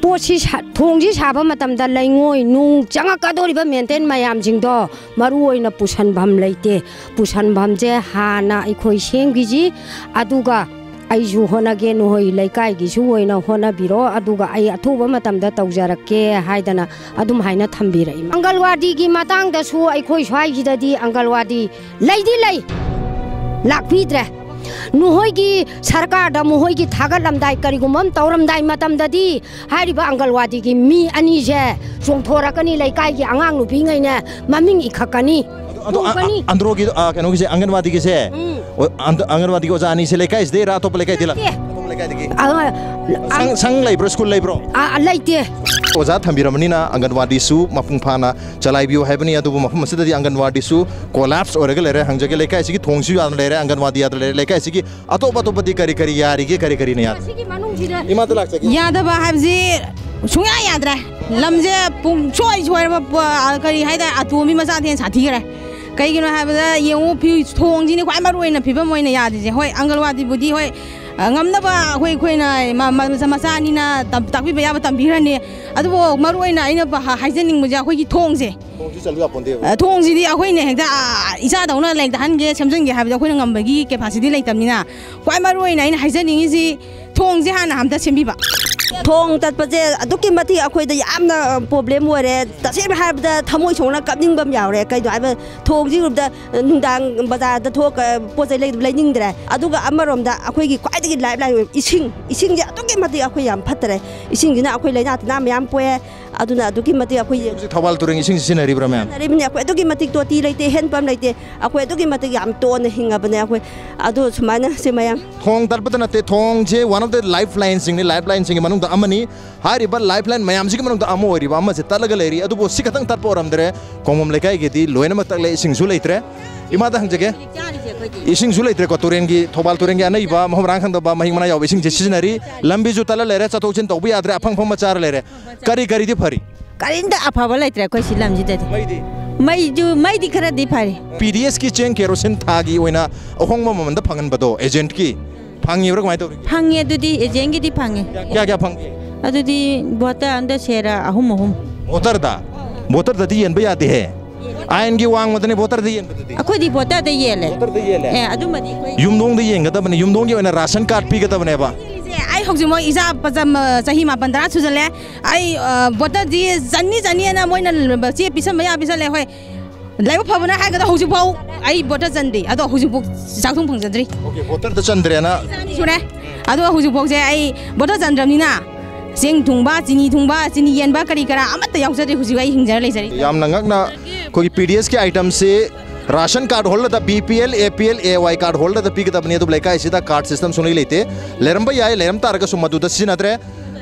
ꯄꯣꯠꯁꯤ ꯁꯥ-, ꯊꯣꯡꯁꯤ ꯁꯥꯕ ꯃꯇꯝꯗ ꯂꯩꯉꯣꯏ ꯅꯨꯡ ꯆꯪꯉꯛꯀꯗꯧꯔꯤꯕ ꯃꯦꯟꯇꯦꯟ ꯃꯌꯥꯝꯁꯤꯡꯗꯣ ꯃꯔꯨ ꯑꯣꯏꯅ ꯄꯨꯁꯟꯐꯝ ꯂꯩꯇꯦ꯫ ꯄꯨꯁꯟꯐꯝꯁꯦ ꯍꯥꯟꯅ ꯑꯩꯈꯣꯏ ꯁꯦꯝꯈꯤꯁꯤ, ꯑꯗꯨꯒ ꯑꯩꯁꯨ ꯍꯣꯠꯅꯒꯦ, ꯅꯈꯣꯏ ꯂꯩꯀꯥꯏꯒꯤꯁꯨ ꯑꯣꯏꯅ ꯍꯣꯠꯅꯕꯤꯔꯣ, ꯑꯗꯨꯒ ꯑꯩ ꯑꯊꯨꯕ ꯃꯇꯝꯗ ꯇꯧꯖꯔꯛꯀꯦ ꯍꯥꯏꯗꯅ ꯑꯗꯨꯝ ꯍꯥꯏꯅ ꯊꯝꯕꯤꯔꯛꯏ꯫ ꯑꯪꯒꯜꯋꯥꯗꯤꯒꯤ ꯃꯇꯥꯡꯗꯁꯨ ꯑꯩꯈꯣꯏ ꯁ꯭ꯋꯥꯏꯁꯤꯗꯗꯤ ꯑꯪꯒꯜꯋꯥꯗꯤ ꯂꯩꯗꯤ ꯂꯩ, ꯂꯥꯛꯄꯤꯗ꯭ꯔꯦ꯫ ꯅꯈꯣꯏꯒꯤ ꯁꯔꯀꯥꯔꯗ ꯃꯈꯣꯏꯒꯤ ꯊꯥꯒꯠꯂꯝꯗꯥꯏ, ꯀꯔꯤꯒꯨꯝꯕ ꯑꯃ ꯇꯧꯔꯝꯗꯥꯏ ꯃꯇꯝꯗꯗꯤ ꯍꯥꯏꯔꯤꯕ ꯑꯪꯒꯜꯋꯥꯗꯤꯒꯤ ꯃꯤ ꯑꯅꯤꯁꯦ ꯆꯣꯡꯊꯣꯔꯛꯀꯅꯤ, ꯂꯩꯀꯥꯏꯒꯤ ꯑꯉꯥꯡ ꯅꯨꯄꯤꯉꯩꯅ ꯃꯃꯤꯡ ꯏꯈꯠꯀꯅꯤ꯫ ꯑꯗꯣ, ꯑꯗꯣ, ꯑ-, ꯊꯣꯡꯒꯅꯤ꯫ ꯑ-, ꯑꯟꯗ꯭ꯔꯣꯒꯤ, ꯑ, ꯀꯩꯅꯣꯒꯤꯁꯦ, ꯑꯪꯒꯟꯋꯥꯗꯤꯒꯤꯁꯦ? ꯎꯝ꯫ ꯑꯣ, ꯑꯟꯗ-, ꯑꯪꯒꯟꯋꯥꯗꯤꯒꯤ ꯑꯣꯖꯥ ꯑꯅꯤꯁꯦ ꯂꯩꯀꯥꯏꯁꯤꯗꯩꯔꯥ, ꯑꯇꯣꯞꯄ ꯂꯩꯀꯥꯏꯗꯩꯔꯥ? ꯅꯠꯇꯦ꯫ ꯑꯇꯣꯞꯄ ꯂꯩꯀꯥꯏꯗꯒꯤ? ꯑ, ꯁꯪ, ꯑ, ꯁꯪ ꯂꯩꯕ꯭ꯔꯣ, ꯁ꯭ꯀꯨꯜ ꯂꯩꯕ꯭ꯔꯣ? ꯑ, ꯂꯩꯇꯦ꯫ ꯑꯣꯖꯥ ꯊꯝꯕꯤꯔꯕꯅꯤꯅ ꯑꯪꯒꯟꯋꯥꯗꯤꯁꯨ ꯃꯄꯨꯡ ꯐꯥꯅ ꯆꯂꯥꯏꯕꯤꯌꯨ ꯍꯥꯏꯕꯅꯤ꯫ ꯑꯗꯨꯕꯨ ꯃꯐꯝ ꯑꯁꯤꯗꯗꯤ ꯑꯪꯒꯟꯋꯥꯗꯤꯁꯨ ꯀꯣꯂꯥꯞꯁ ꯑꯣꯏꯔꯒ ꯂꯩꯔꯦ꯫ ꯍꯪꯖꯒꯦ, ꯂꯩꯀꯥꯏꯁꯤꯒꯤ ꯊꯣꯡꯁꯨ ꯌꯥꯗꯅ ꯂꯩꯔꯦ, ꯑꯪꯒꯟꯋꯥꯗꯤ ꯌꯥꯗꯅ ꯂꯩꯔꯦ, ꯂꯩꯀꯥꯏꯁꯤꯒꯤ ꯑꯇꯣꯞ ꯑꯇꯣꯞꯄꯗꯤ ꯀꯔꯤ ꯀꯔꯤ ꯌꯥꯔꯤꯒꯦ, ꯀꯔꯤ ꯀꯔꯤꯅ ꯌꯥꯗ꯭ꯔꯦ? ꯃꯁꯤꯒꯤ ꯃꯅꯨꯡꯁꯤꯗ ꯏꯃꯥꯗ ꯂꯥꯛꯆꯒꯦ꯫ ꯌꯥꯗꯕ ꯍꯥꯏꯕꯁꯤ ꯁꯨꯡꯌꯥ ꯌꯥꯗ꯭ꯔꯦ꯫ ꯂꯝꯁꯦ ꯄꯨꯡ ꯁꯣꯏ ꯁꯣꯏꯔꯕ, ꯄ-, ꯀꯔꯤ ꯍꯥꯏꯇꯥꯔꯦ, ꯑꯇꯣꯝꯕꯤ ꯃꯆꯥꯗꯤ ꯍꯦꯟꯅ ꯁꯥꯊꯤꯈ꯭ꯔꯦ꯫ ꯀꯩꯒꯤꯅꯣ ꯍꯥꯏꯕꯗ ꯌꯦꯡꯉꯨ, ꯐꯤ ꯊꯣꯡꯁꯤꯅꯤ ꯈ꯭ꯋꯥꯏ ꯃꯔꯨ ꯑꯣꯏꯅ ꯐꯤꯕꯝ ꯑꯣꯏꯅ ꯌꯥꯗ꯭ꯔꯤꯁꯦ꯫ ꯍꯣꯏ, ꯑꯪꯒꯜꯋꯥꯗꯤꯕꯨꯗꯤ, ꯍꯣꯏ, ꯑ, ꯉꯝꯅꯕ ꯑꯩꯈꯣꯏ, ꯑꯩꯈꯣꯏꯅ ꯃ-, ꯃ-, ꯃꯆꯥ, ꯃꯆꯥꯅꯤꯅ ꯇꯝ-, ꯇꯥꯛꯄꯤꯕ ꯌꯥꯕ ꯇꯝꯕꯤꯈ꯭ꯔꯅꯤ꯫ ꯑꯗꯨꯕꯨ ꯃꯔꯨ ꯑꯣꯏꯅ ꯑꯩꯅ ꯄ-, ꯍꯥ-, ꯍꯥꯏꯖꯅꯤꯡꯕꯁꯦ ꯑꯩꯈꯣꯏꯒꯤ ꯊꯣꯡꯁꯦ꯫ ꯊꯣꯡꯁꯤ ꯆꯜꯂꯨ ꯌꯥꯄꯣꯟꯇꯦꯕ꯫ ꯑ, ꯊꯣꯡꯁꯤꯗꯤ ꯑꯩꯈꯣꯏꯅ ꯍꯦꯛꯇ, ꯑ, ꯏꯆꯥꯗꯧꯅ ꯂꯥꯏꯔꯤꯛꯇ ꯍꯟꯒꯦ, ꯁꯦꯝꯖꯤꯟꯒꯦ ꯍꯥꯏꯕꯗ ꯑꯩꯈꯣꯏꯅ ꯉꯝꯕꯒꯤ capacity ꯂꯩꯇꯕꯅꯤꯅ, ꯈ꯭ꯋꯥꯏ ꯃꯔꯨ ꯑꯣꯏꯅ ꯑꯩꯅ ꯍꯥꯏꯖꯅꯤꯡꯉꯤꯁꯤ ꯊꯣꯡꯁꯦ ꯍꯥꯟꯅ ꯑꯝꯇ ꯁꯦꯝꯕꯤꯕ꯫ ꯊꯣꯡ ꯇꯠꯄꯁꯦ ꯑꯗꯨꯛꯀꯤ ꯃꯇꯤꯛ ꯑꯩꯈꯣꯏꯗ ꯌꯥꯝꯅ problem ꯑꯣꯏꯔꯦ꯫ ꯇꯁꯦꯡꯅ ꯍꯥꯏꯔꯕꯗ ꯊꯃꯣꯏ ꯁꯣꯛꯅ ꯀꯞꯅꯤꯡꯕ ꯑꯃ ꯌꯥꯎꯔꯦ꯫ ꯀꯩꯅꯣ ꯍꯥꯏꯕ, ꯊꯣꯡꯁꯤ ꯎꯕꯗ ꯅꯨꯡꯗꯥꯡ ꯕꯖꯥꯔꯗ ꯊꯣꯛꯑꯒ ꯄꯣꯠ ꯆꯩ ꯂꯩ-, ꯂꯩꯅꯤꯡꯗ꯭ꯔꯦ꯫ ꯑꯗꯨꯒ ꯑꯃꯔꯣꯝꯗ ꯑꯩꯈꯣꯏꯒꯤ ꯈ꯭ꯋꯥꯏꯗꯒꯤ lifeline ꯑꯣꯏꯕ ꯏꯁꯤꯡ, ꯏꯁꯤꯡꯁꯦ ꯑꯗꯨꯛꯀꯤ ꯃꯇꯤꯛ ꯑꯩꯈꯣꯏ ꯌꯥꯝ ꯐꯠꯇꯔꯦ꯫ ꯏꯁꯤꯡꯁꯤꯅ ꯑꯩꯈꯣꯏ ꯂꯥꯏꯅꯥ ꯇꯤꯟꯅꯥ ꯃꯌꯥꯝ ꯄꯣꯛꯑꯦ꯫ ꯑꯗꯨꯅ ꯑꯗꯨꯛꯀꯤ ꯃꯇꯤꯛ ꯑꯩꯈꯣꯏ ꯍꯧꯖꯤꯛ ꯊꯧꯕꯥꯜ ꯇꯨꯔꯦꯟ ꯏꯁꯤꯡ ꯁꯤꯖꯤꯟꯅꯔꯤꯕ꯭ꯔꯥ ꯃꯌꯥꯝ? ꯁꯤꯖꯤꯟꯅꯔꯤꯕꯅꯤ꯫ ꯑꯩꯈꯣꯏ ꯑꯗꯨꯛꯀꯤ ꯃꯇꯤꯛ ꯇꯣꯇꯤ ꯂꯩꯇꯦ, hand pump ꯂꯩꯇꯦ꯫ ꯑꯩꯈꯣꯏ ꯑꯗꯨꯛꯀꯤ ꯃꯇꯤꯛ ꯌꯥꯝ ꯇꯣꯟꯅ ꯍꯤꯡꯉꯕꯅꯦ ꯑꯩꯈꯣꯏ꯫ ꯑꯗꯨ ꯁꯨꯃꯥꯏꯅ ꯁꯤ ꯃꯌꯥꯝ꯫ ꯊꯣꯡ ꯇꯠꯄꯗ ꯅꯠꯇꯦ, ꯊꯣꯡꯁꯦ one of the lifeline ꯁꯤꯡꯅꯤ, lifeline ꯁꯤꯡꯒꯤ ꯃꯅꯨꯡꯗ ꯑꯃꯅꯤ꯫ ꯍꯥꯏꯔꯤꯕ lifeline ꯃꯌꯥꯝꯁꯤꯒꯤ ꯃꯅꯨꯡꯗ ꯑꯃ ꯑꯣꯏꯔꯤꯕ ꯑꯃꯁꯦ ꯇꯠꯂꯒ ꯂꯩꯔꯤ꯫ ꯑꯗꯨꯕꯨ ꯁꯤ ꯈꯛꯇꯪ ꯇꯠꯄ ꯑꯣꯏꯔꯝꯗ꯭ꯔꯦ, ꯀꯣꯡꯉꯝ ꯂꯩꯀꯥꯏꯒꯤꯗꯤ ꯂꯣꯏꯅꯃꯛ ꯇꯠꯂꯦ, ꯏꯁꯤꯡꯁꯨ ꯂꯩꯇ꯭ꯔꯦ꯫ ꯏꯃꯥꯗ ꯍꯪꯖꯒꯦ, ꯏꯁꯤꯡꯁꯨ ꯂꯩꯇ꯭ꯔꯦꯀꯣ, ꯇꯨꯔꯦꯟꯒꯤ, ꯊꯧꯕꯥꯜ ꯇꯨꯔꯦꯟꯒꯤ ꯑꯅꯩꯕ ꯃꯐꯝ ꯃꯔꯥꯡ ꯈꯪꯗꯕ ꯃꯍꯤꯛ ꯃꯅꯥꯏ ꯌꯥꯎꯕ ꯏꯁꯤꯡꯁꯦ ꯁꯤꯖꯤꯟꯅꯔꯤ꯫ ꯂꯝꯕꯤꯁꯨ ꯇꯠꯂ ꯂꯩꯔꯦ, ꯆꯠꯊꯣꯛ ꯆꯠꯁꯤꯟ ꯇꯧꯕ ꯌꯥꯗ꯭ꯔꯦ, ꯑꯐꯪ ꯑꯐꯪꯕ ꯆꯥꯔ ꯂꯩꯔꯦ꯫ ꯀꯔꯤ ꯀꯔꯤꯗꯤ ꯐꯔꯤ? ꯀꯔꯤꯝꯇ ꯑꯐꯕ ꯂꯩꯇ꯭ꯔꯦ ꯑꯩꯈꯣꯏ ꯁꯤ ꯂꯝꯁꯤꯗꯗꯤ꯫ ꯃꯩꯗꯤ? ꯃꯩꯁꯨ, ꯃꯩꯗꯤ ꯈꯔꯗꯤ ꯐꯔꯤ꯫ ꯄꯤ ꯗꯤ ꯑꯦꯁꯀꯤ ꯆꯦꯡ ꯀꯦꯔꯣꯁꯤꯟ ꯊꯥꯒꯤ ꯑꯣꯏꯅ ꯑꯍꯣꯡꯕ ꯃꯃꯜꯗ ꯐꯪꯍꯟꯕꯗꯣ ꯑꯦꯖꯦꯟꯠꯀꯤ ꯐꯪꯉꯤꯕ꯭ꯔꯥ, ꯀꯃꯥꯏꯅ ꯇꯧꯔꯤꯒꯦ? ꯐꯪꯉꯦ, ꯑꯗꯨꯗꯤ ꯑꯦꯖꯦꯟꯒꯤꯗꯤ ꯐꯪꯉꯦ꯫ ꯀꯌꯥ ꯀꯌꯥ ꯐꯪꯒꯦ? ꯑꯗꯨꯗꯤ ꯕꯣꯇꯔ ꯑꯝꯗ ꯁꯦꯔ ꯑꯍꯨꯝ ꯑꯍꯨꯝ꯫ ꯕꯣꯇꯔꯗ? ꯕꯣꯇꯔꯗꯗꯤ ꯌꯦꯟꯕ ꯌꯥꯗꯦꯍꯦ꯫ ꯑꯥꯏꯟꯒꯤ ꯋꯥꯡꯃꯗꯅꯤ ꯕꯣꯇꯔꯗ ꯌꯦꯟꯕꯗꯨꯗꯤ꯫ ꯑꯩꯈꯣꯏꯗꯤ ꯕꯣꯇꯔꯗ ꯌꯦꯜꯂꯦ꯫ ꯕꯣꯇꯔꯗ ꯌꯦꯜꯂꯦ? ꯑꯦ, ꯑꯗꯨꯃꯗꯤ ꯑꯩꯈꯣꯏ ꯌꯨꯝꯗꯣꯡꯗ ꯌꯦꯟꯒꯗꯕꯅꯤ, ꯌꯨꯝꯗꯣꯡꯒꯤ ꯑꯣꯏꯅ ꯔꯥꯁꯟ ꯀꯥꯔꯗ ꯄꯤꯒꯗꯕꯅꯦꯕ꯫ ꯑꯩ ꯍꯧꯖꯤꯛ ꯃꯣꯏ ꯏꯆꯥ ꯄꯆꯝ, ꯆꯍꯤ ꯃꯥꯄꯟ ꯇꯔꯥ ꯁꯨꯖꯜꯂꯦ꯫ ꯑꯩ, ꯑ, ꯕꯣꯇꯔꯗꯤ ꯆꯟꯅꯤ ꯆꯟꯅꯤꯅ ꯃꯣꯏꯅ ꯆꯦ ꯄꯤꯁꯟꯕ ꯌꯥ ꯄꯤꯁꯜꯂꯦ꯫ ꯍꯣꯏ, ꯂꯥꯏꯕꯛ ꯐꯕꯅ ꯍꯥꯏꯒꯗ꯭ꯔꯥ, ꯍꯧꯖꯤꯛꯐꯥꯎ ꯑꯩ ꯕꯣꯇꯔ ꯆꯟꯗ꯭ꯔꯤ, ꯑꯗꯣ ꯍꯧꯖꯤꯛꯐꯥꯎ ꯆꯥꯛꯊꯨꯡ ꯐꯪꯖꯗ꯭ꯔꯤ꯫ ꯑꯣꯀꯦ, ꯕꯣꯇꯔꯗ ꯆꯟꯗ꯭ꯔꯦꯅ꯫ ꯆꯍꯤ ꯑꯅꯤ ꯁꯨꯔꯦ, ꯑꯗꯣ ꯍꯧꯖꯤꯛꯐꯥꯎꯁꯦ ꯑꯩ ꯕꯣꯇꯔ ꯆꯟꯗ꯭ꯔꯕꯅꯤꯅ ꯆꯦꯡ ꯊꯨꯡꯕ, ꯆꯤꯅꯤ ꯊꯨꯡꯕ, ꯆꯤꯅꯤ ꯌꯦꯟꯕ ꯀꯔꯤ ꯀꯔꯥ ꯑꯃꯠꯇ ꯌꯥꯎꯖꯗ꯭ꯔꯤ꯫ ꯍꯧꯖꯤꯛ ꯑꯩ ꯍꯤꯡꯖꯔ ꯂꯩꯖꯔꯤ꯫ ꯌꯥꯝꯅ ꯉꯛꯅ ꯑꯩꯈꯣꯏꯒꯤ ꯄꯤ ꯗꯤ ꯑꯦꯁꯀꯤ ꯑꯥꯏꯇꯦꯝꯁꯤ ration card ꯍꯣꯜꯗꯔꯗ, B P L, ꯑꯦ ꯄꯤ ꯑꯦꯜ, ꯑꯦ ꯋꯥꯏ ꯀꯥꯔꯗ ꯍꯣꯜꯗꯔꯗ ꯄꯤꯒꯗꯕꯅꯤ, ꯑꯗꯨꯕꯨ ꯂꯩꯀꯥꯏꯁꯤꯗ ꯀꯥꯔꯗ ꯁꯤꯁꯇꯦꯝ ꯁꯨꯡꯂꯩ ꯂꯩꯇꯦ꯫ ꯂꯩꯔꯝꯕ ꯌꯥꯏ, ꯂꯩꯔꯝ ꯇꯥꯔꯒꯁꯨ ꯃꯗꯨꯗ ꯁꯤꯖꯤꯟꯅꯗ꯭ꯔꯦ꯫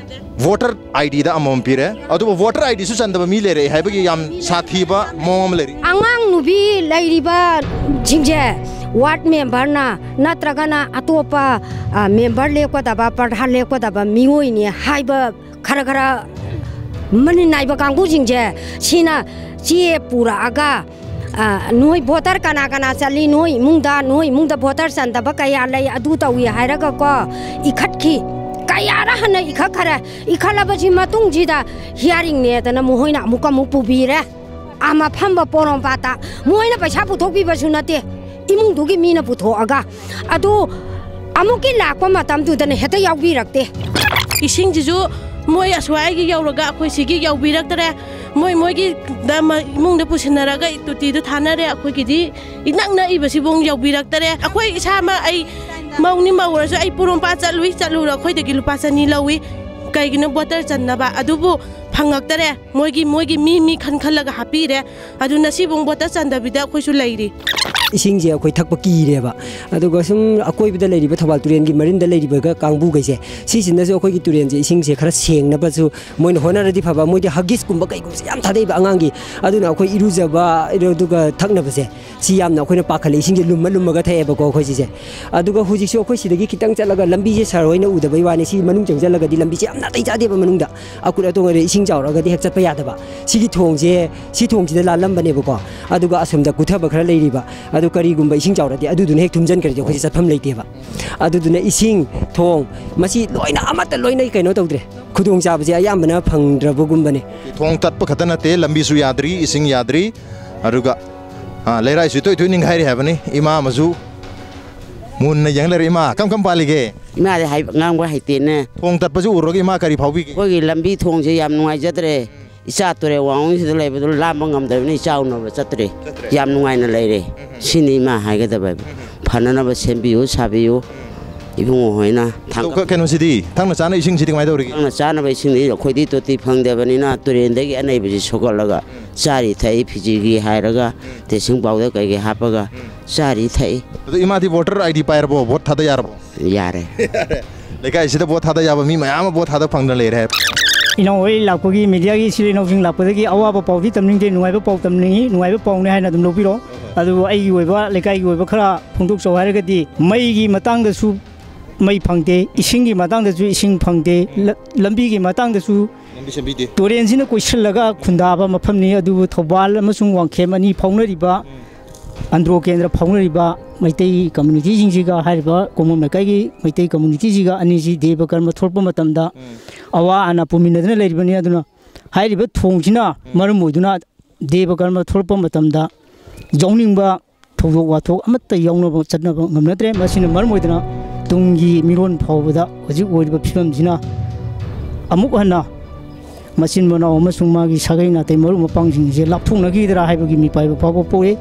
ꯚꯣꯇꯔ ꯑꯥꯏ ꯗꯤꯗ ꯑꯃꯃꯝ ꯄꯤꯔꯦ꯫ ꯑꯗꯨꯕꯨ ꯚꯣꯇꯔ ꯑꯥꯏ ꯗꯤꯁꯨ ꯆꯟꯗꯕ ꯃꯤ ꯂꯩꯔꯦ ꯍꯥꯏꯕꯒꯤ ꯌꯥꯝ ꯁꯥꯊꯤꯕ ꯃꯑꯣꯡ ꯑꯃ ꯂꯩꯔꯤ꯫ ꯑꯉꯥꯡ ꯅꯨꯄꯤ ꯂꯩꯔꯤꯕꯁꯤꯡꯁꯦ ꯋꯥꯔꯗ ꯃꯦꯝꯕꯔꯅ ꯅꯠꯇ꯭ꯔꯒꯅ ꯑꯇꯣꯞꯄ, ꯑ, ꯃꯦꯝꯕꯔ ꯂꯦꯞꯀꯗꯕ, ꯄ꯭ꯔꯙꯥꯟ ꯂꯦꯞꯀꯗꯕ ꯃꯤꯑꯣꯏꯅꯤ ꯍꯥꯏꯕ ꯈꯔ ꯈꯔ ꯃꯅꯤꯟ ꯅꯥꯏꯕ ꯀꯥꯡꯕꯨꯁꯤꯡꯁꯦ, ꯁꯤꯅ ꯆꯦ ꯄꯨꯔꯛꯑꯒ ꯑ, ꯅꯣꯏ ꯚꯣꯇꯔ ꯀꯅꯥ ꯀꯅꯥ ꯆꯠꯂꯤ, ꯅꯣꯏ ꯏꯃꯨꯡꯗ, ꯅꯣꯏ ꯏꯃꯨꯡꯗ ꯚꯣꯇꯔ ꯆꯟꯗꯕ ꯀꯌꯥ ꯂꯩ, ꯑꯗꯨ ꯇꯧꯏ ꯍꯥꯏꯔꯒꯀꯣ, ꯏꯈꯠꯈꯤ꯫ ꯀꯌꯥꯔ ꯍꯟꯅ ꯏꯈꯠꯈꯔꯦ꯫ ꯏꯈꯠꯂꯕꯁꯤ ꯃꯇꯨꯡꯁꯤꯗ ꯍꯤꯌꯥꯔꯤꯡꯅꯦꯗꯅ ꯃꯈꯣꯏꯅ ꯑꯃꯨꯛꯀ ꯑꯃꯨꯛ ꯄꯨꯕꯤꯔꯦ꯫ ꯑꯥ ꯃꯐꯝꯕ ꯄꯣꯔꯣꯝꯄꯥꯠꯇ꯫ ꯃꯣꯏꯅ ꯄꯩꯁꯥ ꯄꯨꯊꯣꯛꯄꯤꯕꯁꯨ ꯅꯠꯇꯦ, ꯏꯃꯨꯡꯗꯨꯒꯤ ꯃꯤꯅ ꯄꯨꯊꯣꯛꯑꯒ꯫ ꯑꯗꯨ ꯑꯃꯨꯛꯀꯤ ꯂꯥꯛꯄ ꯃꯇꯝꯗꯨꯗꯅ ꯍꯦꯛꯇ ꯌꯥꯎꯕꯤꯔꯛꯇꯦ꯫ ꯏꯁꯤꯡꯁꯤꯁꯨ ꯃꯣꯏ ꯑꯁ꯭ꯋꯥꯏꯒꯤ ꯌꯧꯔꯒ ꯑꯩꯈꯣꯏ ꯁꯤꯒꯤ ꯌꯧꯕꯤꯔꯛꯇ꯭ꯔꯦ꯫ ꯃꯣꯏ ꯃꯣꯏꯒꯤ ꯗ-, ꯃ-, ꯏꯃꯨꯡꯗ ꯄꯨꯁꯤꯟꯅꯔꯒ ꯇꯣꯇꯤꯗꯨ ꯊꯥꯅꯔꯦ꯫ ꯑꯩꯈꯣꯏꯒꯤꯗꯤ ꯏꯅꯛ ꯅꯛꯏꯕꯁꯤꯕꯨ ꯌꯧꯕꯤꯔꯛꯇꯔꯦ꯫ ꯑꯩꯈꯣꯏ ꯏꯁꯥꯃꯛ, ꯑꯩ ꯃꯧꯅꯤ, ꯃꯧ ꯑꯣꯏꯔꯁꯨ ꯑꯩ ꯄꯣꯔꯣꯝꯄꯥꯠ ꯆꯠꯂꯨꯏ, ꯆꯠꯂꯨꯔ ꯑꯩꯈꯣꯏꯗꯒꯤ ꯂꯨꯄꯥ ꯆꯅꯤ ꯂꯧꯏ꯫ ꯀꯩꯒꯤꯅꯣ? ꯚꯣꯇꯔ ꯆꯟꯅꯕ꯫ ꯑꯗꯨꯕꯨ ꯐꯪꯉꯛꯇꯔꯦ꯫ ꯃꯣꯏꯒꯤ, ꯃꯣꯏꯒꯤ ꯃꯤ, ꯃꯤ ꯈꯟ ꯈꯜꯂꯒ ꯍꯥꯞꯄꯤꯔꯦ꯫ ꯑꯗꯨꯅ ꯁꯤꯕꯨ ꯚꯣꯇꯔ ꯆꯟꯗꯕꯤꯗ ꯑꯩꯈꯣꯏꯁꯨ ꯂꯩꯔꯤ꯫ ꯏꯁꯤꯡꯁꯦ ꯑꯩꯈꯣꯏ ꯊꯛꯄ ꯀꯤꯔꯦꯕ꯫ ꯑꯗꯨꯒ ꯁꯨꯝ ꯑꯀꯣꯏꯕꯗ ꯂꯩꯔꯤꯕ ꯊꯧꯕꯥꯜ ꯇꯨꯔꯦꯜꯒꯤ ꯃꯔꯤꯟꯗ ꯂꯩꯔꯤꯕꯒ ꯀꯥꯡꯕꯨꯈꯩꯁꯦ, ꯁꯤꯁꯤꯅꯁꯨ ꯑꯩꯈꯣꯏꯒꯤ ꯇꯨꯔꯦꯜꯁꯦ ꯏꯁꯤꯡꯁꯦ ꯈꯔ ꯁꯦꯡꯅꯕꯁꯨ ꯃꯣꯏꯅ ꯍꯣꯠꯅꯔꯗꯤ ꯐꯕ꯫ ꯃꯣꯏꯗꯤ ꯍꯒꯤꯁꯀꯨꯝꯕ ꯀꯩꯒꯨꯝꯕꯁꯦ ꯌꯥꯝ ꯊꯥꯗꯩꯕ ꯑꯉꯥꯡꯒꯤ꯫ ꯑꯗꯨꯅ ꯑꯩꯈꯣꯏ ꯏꯔꯨꯖꯕ, ꯑꯗꯨꯒ ꯊꯛꯅꯕꯁꯦ, ꯁꯤ ꯌꯥꯝꯅ ꯑꯩꯈꯣꯏꯅ ꯄꯥꯈꯠꯂꯦ꯫ ꯏꯁꯤꯡꯁꯦ ꯂꯨꯝꯃ ꯂꯨꯝꯃꯒ ꯊꯛꯑꯦꯕꯀꯣ ꯑꯩꯈꯣꯏ ꯁꯤꯁꯦ꯫ ꯑꯗꯨꯒ ꯍꯧꯖꯤꯛꯁꯨ ꯑꯩꯈꯣꯏ ꯁꯤꯗꯒꯤ ꯈꯤꯇꯪ ꯆꯠꯂꯒ, ꯂꯝꯕꯤꯁꯦ ꯁꯥꯔ ꯍꯣꯏꯅ ꯎꯗꯕꯩ ꯋꯥꯅꯤ, ꯁꯤ ꯃꯅꯨꯡ ꯆꯪꯁꯤꯜꯂꯒꯗꯤ ꯂꯝꯕꯤꯁꯦ ꯌꯥꯝ ꯅꯥꯇꯩ ꯆꯥꯗꯦꯕ ꯃꯅꯨꯡꯗ꯫ ꯑꯀꯨꯠ ꯑꯇꯣꯡ ꯑꯣꯏꯔꯦ, ꯏꯁꯤꯡ ꯆꯥꯎꯔꯛꯑꯒꯗꯤ ꯍꯦꯛ ꯆꯠꯄ ꯌꯥꯗꯕ꯫ ꯁꯤꯒꯤ ꯊꯣꯡꯁꯦ, ꯁꯤ ꯊꯣꯡꯁꯤꯗ ꯂꯥꯜꯂꯝꯕꯅꯦꯕꯀꯣ꯫ ꯑꯗꯨꯒ ꯑꯁꯣꯝꯗ ꯀꯨꯊꯕ ꯈꯔ ꯂꯩꯔꯤꯕ꯫ ꯑꯗꯨ ꯀꯔꯤꯒꯨꯝꯕ ꯏꯁꯤꯡ ꯆꯥꯎꯔꯗꯤ ꯑꯗꯨꯗꯨꯅ ꯍꯦꯛ ꯊꯨꯝꯖꯤꯟꯈ꯭ꯔꯗꯤ ꯑꯩꯈꯣꯏꯁꯦ ꯆꯠꯐꯝ ꯂꯩꯇꯦꯕ꯫ ꯑꯗꯨꯗꯨꯅ ꯏꯁꯤꯡ, ꯊꯣꯡ, ꯃꯁꯤ ꯂꯣꯏꯅ ꯑꯃꯠꯇ ꯂꯣꯏꯅ ꯀꯩꯅꯣ ꯇꯧꯗ꯭ꯔꯦ꯫ ꯈꯨꯗꯣꯡꯆꯥꯕꯁꯦ ꯑꯌꯥꯝꯕꯅ ꯐꯪꯗ꯭ꯔꯕꯒꯨꯝꯕꯅꯦ꯫ ꯊꯣꯡ ꯇꯠꯄ ꯈꯛꯇ ꯅꯠꯇꯦ, ꯂꯝꯕꯤꯁꯨ ꯌꯥꯗ꯭ꯔꯤ, ꯏꯁꯤꯡ ꯌꯥꯗ꯭ꯔꯤ꯫ ꯑꯗꯨꯒ, ꯑꯥ, ꯂꯩꯔꯥꯏꯁꯨ ꯏꯇꯣꯏ ꯇꯣꯏ ꯅꯤꯡꯈꯥꯏꯔꯤ ꯍꯥꯏꯕꯅꯤ꯫ ꯏꯃꯥ ꯑꯃꯁꯨ ꯃꯨꯟꯅ ꯌꯦꯡ ꯂꯩꯔꯦ꯫ ꯏꯃꯥ, ꯀꯝ ꯀꯝ ꯄꯥꯜꯂꯤꯒꯦ? ꯏꯃꯥꯗꯤ ꯍꯥꯏ-, ꯉꯥꯡꯕ ꯍꯩꯇꯦꯅꯦ꯫ ꯊꯣꯡ ꯇꯠꯄꯁꯤ ꯎꯔꯨꯔꯒ ꯏꯃꯥ ꯀꯔꯤ ꯐꯥꯎꯕꯤꯒꯦ? ꯑꯩꯈꯣꯏꯒꯤ ꯂꯝꯕꯤ ꯊꯣꯡꯁꯦ ꯌꯥꯝ ꯅꯨꯡꯉꯥꯏꯖꯗ꯭ꯔꯦ꯫ ꯏꯆꯥ ꯇꯨꯔꯦꯜ ꯋꯥꯡꯋꯣꯡꯁꯤꯗ ꯂꯩꯕꯗꯨ ꯂꯥꯝꯕ ꯉꯝꯗꯕꯅꯤꯅ ꯏꯆꯥ ꯎꯅꯕ ꯆꯠꯇ꯭ꯔꯦ꯫ ꯆꯠꯇ꯭ꯔꯦ꯫ ꯌꯥꯝ ꯅꯨꯡꯉꯥꯏꯅ ꯂꯩꯔꯦ꯫ ꯎꯝ꯫ ꯁꯤꯅꯤ ꯏꯃꯥ ꯍꯥꯏꯒꯗꯕ ꯍꯥꯏꯕꯨ꯫ ꯎꯝ꯫ ꯐꯅꯅꯕ ꯁꯦꯝꯕꯤꯌꯨ, ꯁꯥꯕꯤꯌꯨ꯫ ꯎꯝ꯫ ꯏꯕꯨꯡꯉꯣ ꯍꯣꯏꯅ ꯊꯥꯡꯒꯠ- ꯑꯗꯣ ꯀꯩꯅꯣꯁꯤꯗꯤ, ꯊꯛꯅ ꯆꯥꯅ ꯏꯁꯤꯡꯁꯤꯗꯤ ꯀꯃꯥꯏꯅ ꯇꯧꯔꯤꯒꯦ? ꯊꯛꯅ ꯆꯥꯅꯕ ꯏꯁꯤꯡꯗꯤ ꯑꯩꯈꯣꯏꯗꯤ ꯇꯣꯇꯤ ꯐꯪꯗꯕꯅꯤꯅ ꯇꯨꯔꯦꯟꯗꯒꯤ ꯑꯅꯩꯕꯁꯤ ꯁꯣꯛꯀꯠꯂꯒ ꯎꯝ꯫ ꯆꯥꯔꯤ ꯊꯛꯏ, ꯐꯤꯖꯤꯒꯤ ꯍꯥꯏꯔꯒ ꯎꯝ꯫ ꯇꯦꯁꯤꯡ ꯄꯥꯎꯗꯔ ꯀꯩꯀꯩ ꯍꯥꯞꯄꯒ ꯎꯝ꯫ ꯆꯥꯔꯤ ꯊꯛꯏ꯫ ꯑꯗꯣ ꯏꯃꯥꯗꯤ ꯚꯣꯇꯔ ꯑꯥꯏ ꯗꯤ ꯄꯥꯏꯔꯕꯣ? ꯚꯣꯠ ꯊꯥꯗ ꯌꯥꯔꯕꯣ? ꯌꯥꯔꯦ꯫ ꯂꯩꯀꯥꯏꯁꯤꯗ ꯚꯣꯠ ꯊꯥꯗ ꯌꯥꯕ ꯃꯤ ꯃꯌꯥꯝ ꯑꯃ ꯚꯣꯠ ꯊꯥꯗ ꯐꯪꯗꯅ ꯂꯩꯔꯦ ꯍꯥꯏꯕ꯫ ꯏꯅꯥꯎ ꯍꯣꯏ ꯂꯥꯛꯄꯒꯤ, ꯃꯦꯗꯤꯌꯥꯒꯤ ꯏꯆꯤꯜ ꯏꯅꯥꯎꯁꯤꯡ ꯂꯥꯛꯄꯗꯒꯤ ꯑꯋꯥꯕ ꯄꯥꯎꯗꯤ ꯇꯝꯅꯤꯡꯗꯦ, ꯅꯨꯡꯉꯥꯏꯕ ꯄꯥꯎ ꯇꯝꯅꯤꯡꯉꯤ, ꯅꯨꯡꯉꯥꯏꯕ ꯄꯥꯎꯅꯤ ꯍꯥꯏꯅ ꯑꯗꯨꯝ ꯂꯧꯕꯤꯔꯣ꯫ ꯑꯗꯨꯕꯨ ꯑꯩꯒꯤ ꯑꯣꯏꯕ, ꯂꯩꯀꯥꯏꯒꯤ ꯑꯣꯏꯕ ꯈꯔ ꯐꯣꯡꯗꯣꯛꯆꯧ ꯍꯥꯏꯔꯒꯗꯤ, ꯃꯩꯒꯤ ꯃꯇꯥꯡꯗꯁꯨ ꯃꯩ ꯐꯪꯗꯦ, ꯏꯁꯤꯡꯒꯤ ꯃꯇꯥꯡꯗꯁꯨ ꯏꯁꯤꯡ ꯐꯪꯗꯦ, ꯂ-, ꯂꯝꯕꯤꯒꯤ ꯃꯇꯥꯡꯗꯁꯨ ꯂꯝꯕꯤ ꯁꯦꯝꯕꯤꯗꯦ꯫ ꯇꯨꯔꯦꯟꯁꯤꯅ ꯀꯣꯏꯁꯤꯜꯂꯒ ꯈꯨꯟꯗꯥꯕ ꯃꯐꯝꯅꯤ꯫ ꯑꯗꯨꯕꯨ ꯊꯧꯕꯥꯜ ꯑꯃꯁꯨꯡ ꯋꯥꯡꯈꯦꯝ ꯑꯅꯤ ꯐꯥꯎꯅꯔꯤꯕ, ꯑꯟꯗ꯭ꯔꯣ ꯀꯦꯟꯗ꯭ꯔ ꯐꯥꯎꯅꯔꯤꯕ ꯃꯩꯇꯩ ꯀꯝꯃ꯭ꯌꯨꯅꯤꯇꯤꯁꯤꯡꯁꯤꯒ, ꯍꯥꯏꯔꯤꯕ ꯀꯣꯡꯕꯝ ꯂꯩꯀꯥꯏꯒꯤ ꯃꯩꯇꯩ ꯀꯝꯃ꯭ꯌꯨꯅꯤꯇꯤꯁꯤꯒ ꯑꯅꯤꯁꯤ ꯗꯦꯕ ꯀꯔꯃ ꯊꯣꯛꯂꯛꯄ ꯃꯇꯝꯗ ꯑꯋꯥ ꯑꯅꯥ ꯄꯨꯃꯤꯟꯅꯗꯨꯅ ꯂꯩꯔꯤꯕꯅꯤ꯫ ꯑꯗꯨꯅ ꯍꯥꯏꯔꯤꯕ ꯊꯣꯡꯁꯤꯅ ꯃꯔꯝ ꯑꯣꯏꯗꯨꯅ ꯗꯦꯕ ꯀꯔꯃ ꯊꯣꯛꯂꯛꯄ ꯃꯇꯝꯗ ꯌꯥꯎꯅꯤꯡꯕ ꯊꯧꯗꯣꯛ ꯋꯥꯊꯣꯛ ꯑꯃꯠꯇ ꯌꯥꯎꯅꯕ ꯆꯠꯅꯕ ꯉꯝꯅꯗ꯭ꯔꯦ꯫ ꯃꯁꯤꯅ ꯃꯔꯝ ꯑꯣꯏꯗꯨꯅ ꯇꯨꯡꯒꯤ ꯃꯤꯔꯣꯟ ꯐꯥꯎꯕꯗ ꯍꯧꯖꯤꯛ ꯑꯣꯏꯔꯤꯕ ꯐꯤꯕꯝꯁꯤꯅ ꯑꯃꯨꯛ ꯍꯟꯅ ꯃꯆꯤꯟ ꯃꯅꯥꯎ ꯑꯃꯁꯨꯡ ꯃꯥꯒꯤ ꯁꯥꯒꯩ ꯅꯥꯇꯩ ꯃꯔꯨꯞ ꯃꯄꯥꯡꯁꯤꯡꯁꯦ ꯂꯥꯞꯊꯣꯛꯅꯈꯤꯗ꯭ꯔꯥ ꯍꯥꯏꯕꯒꯤ ꯃꯤꯄꯥꯏꯕ ꯐꯥꯎꯕ ꯄꯣꯛꯏ꯫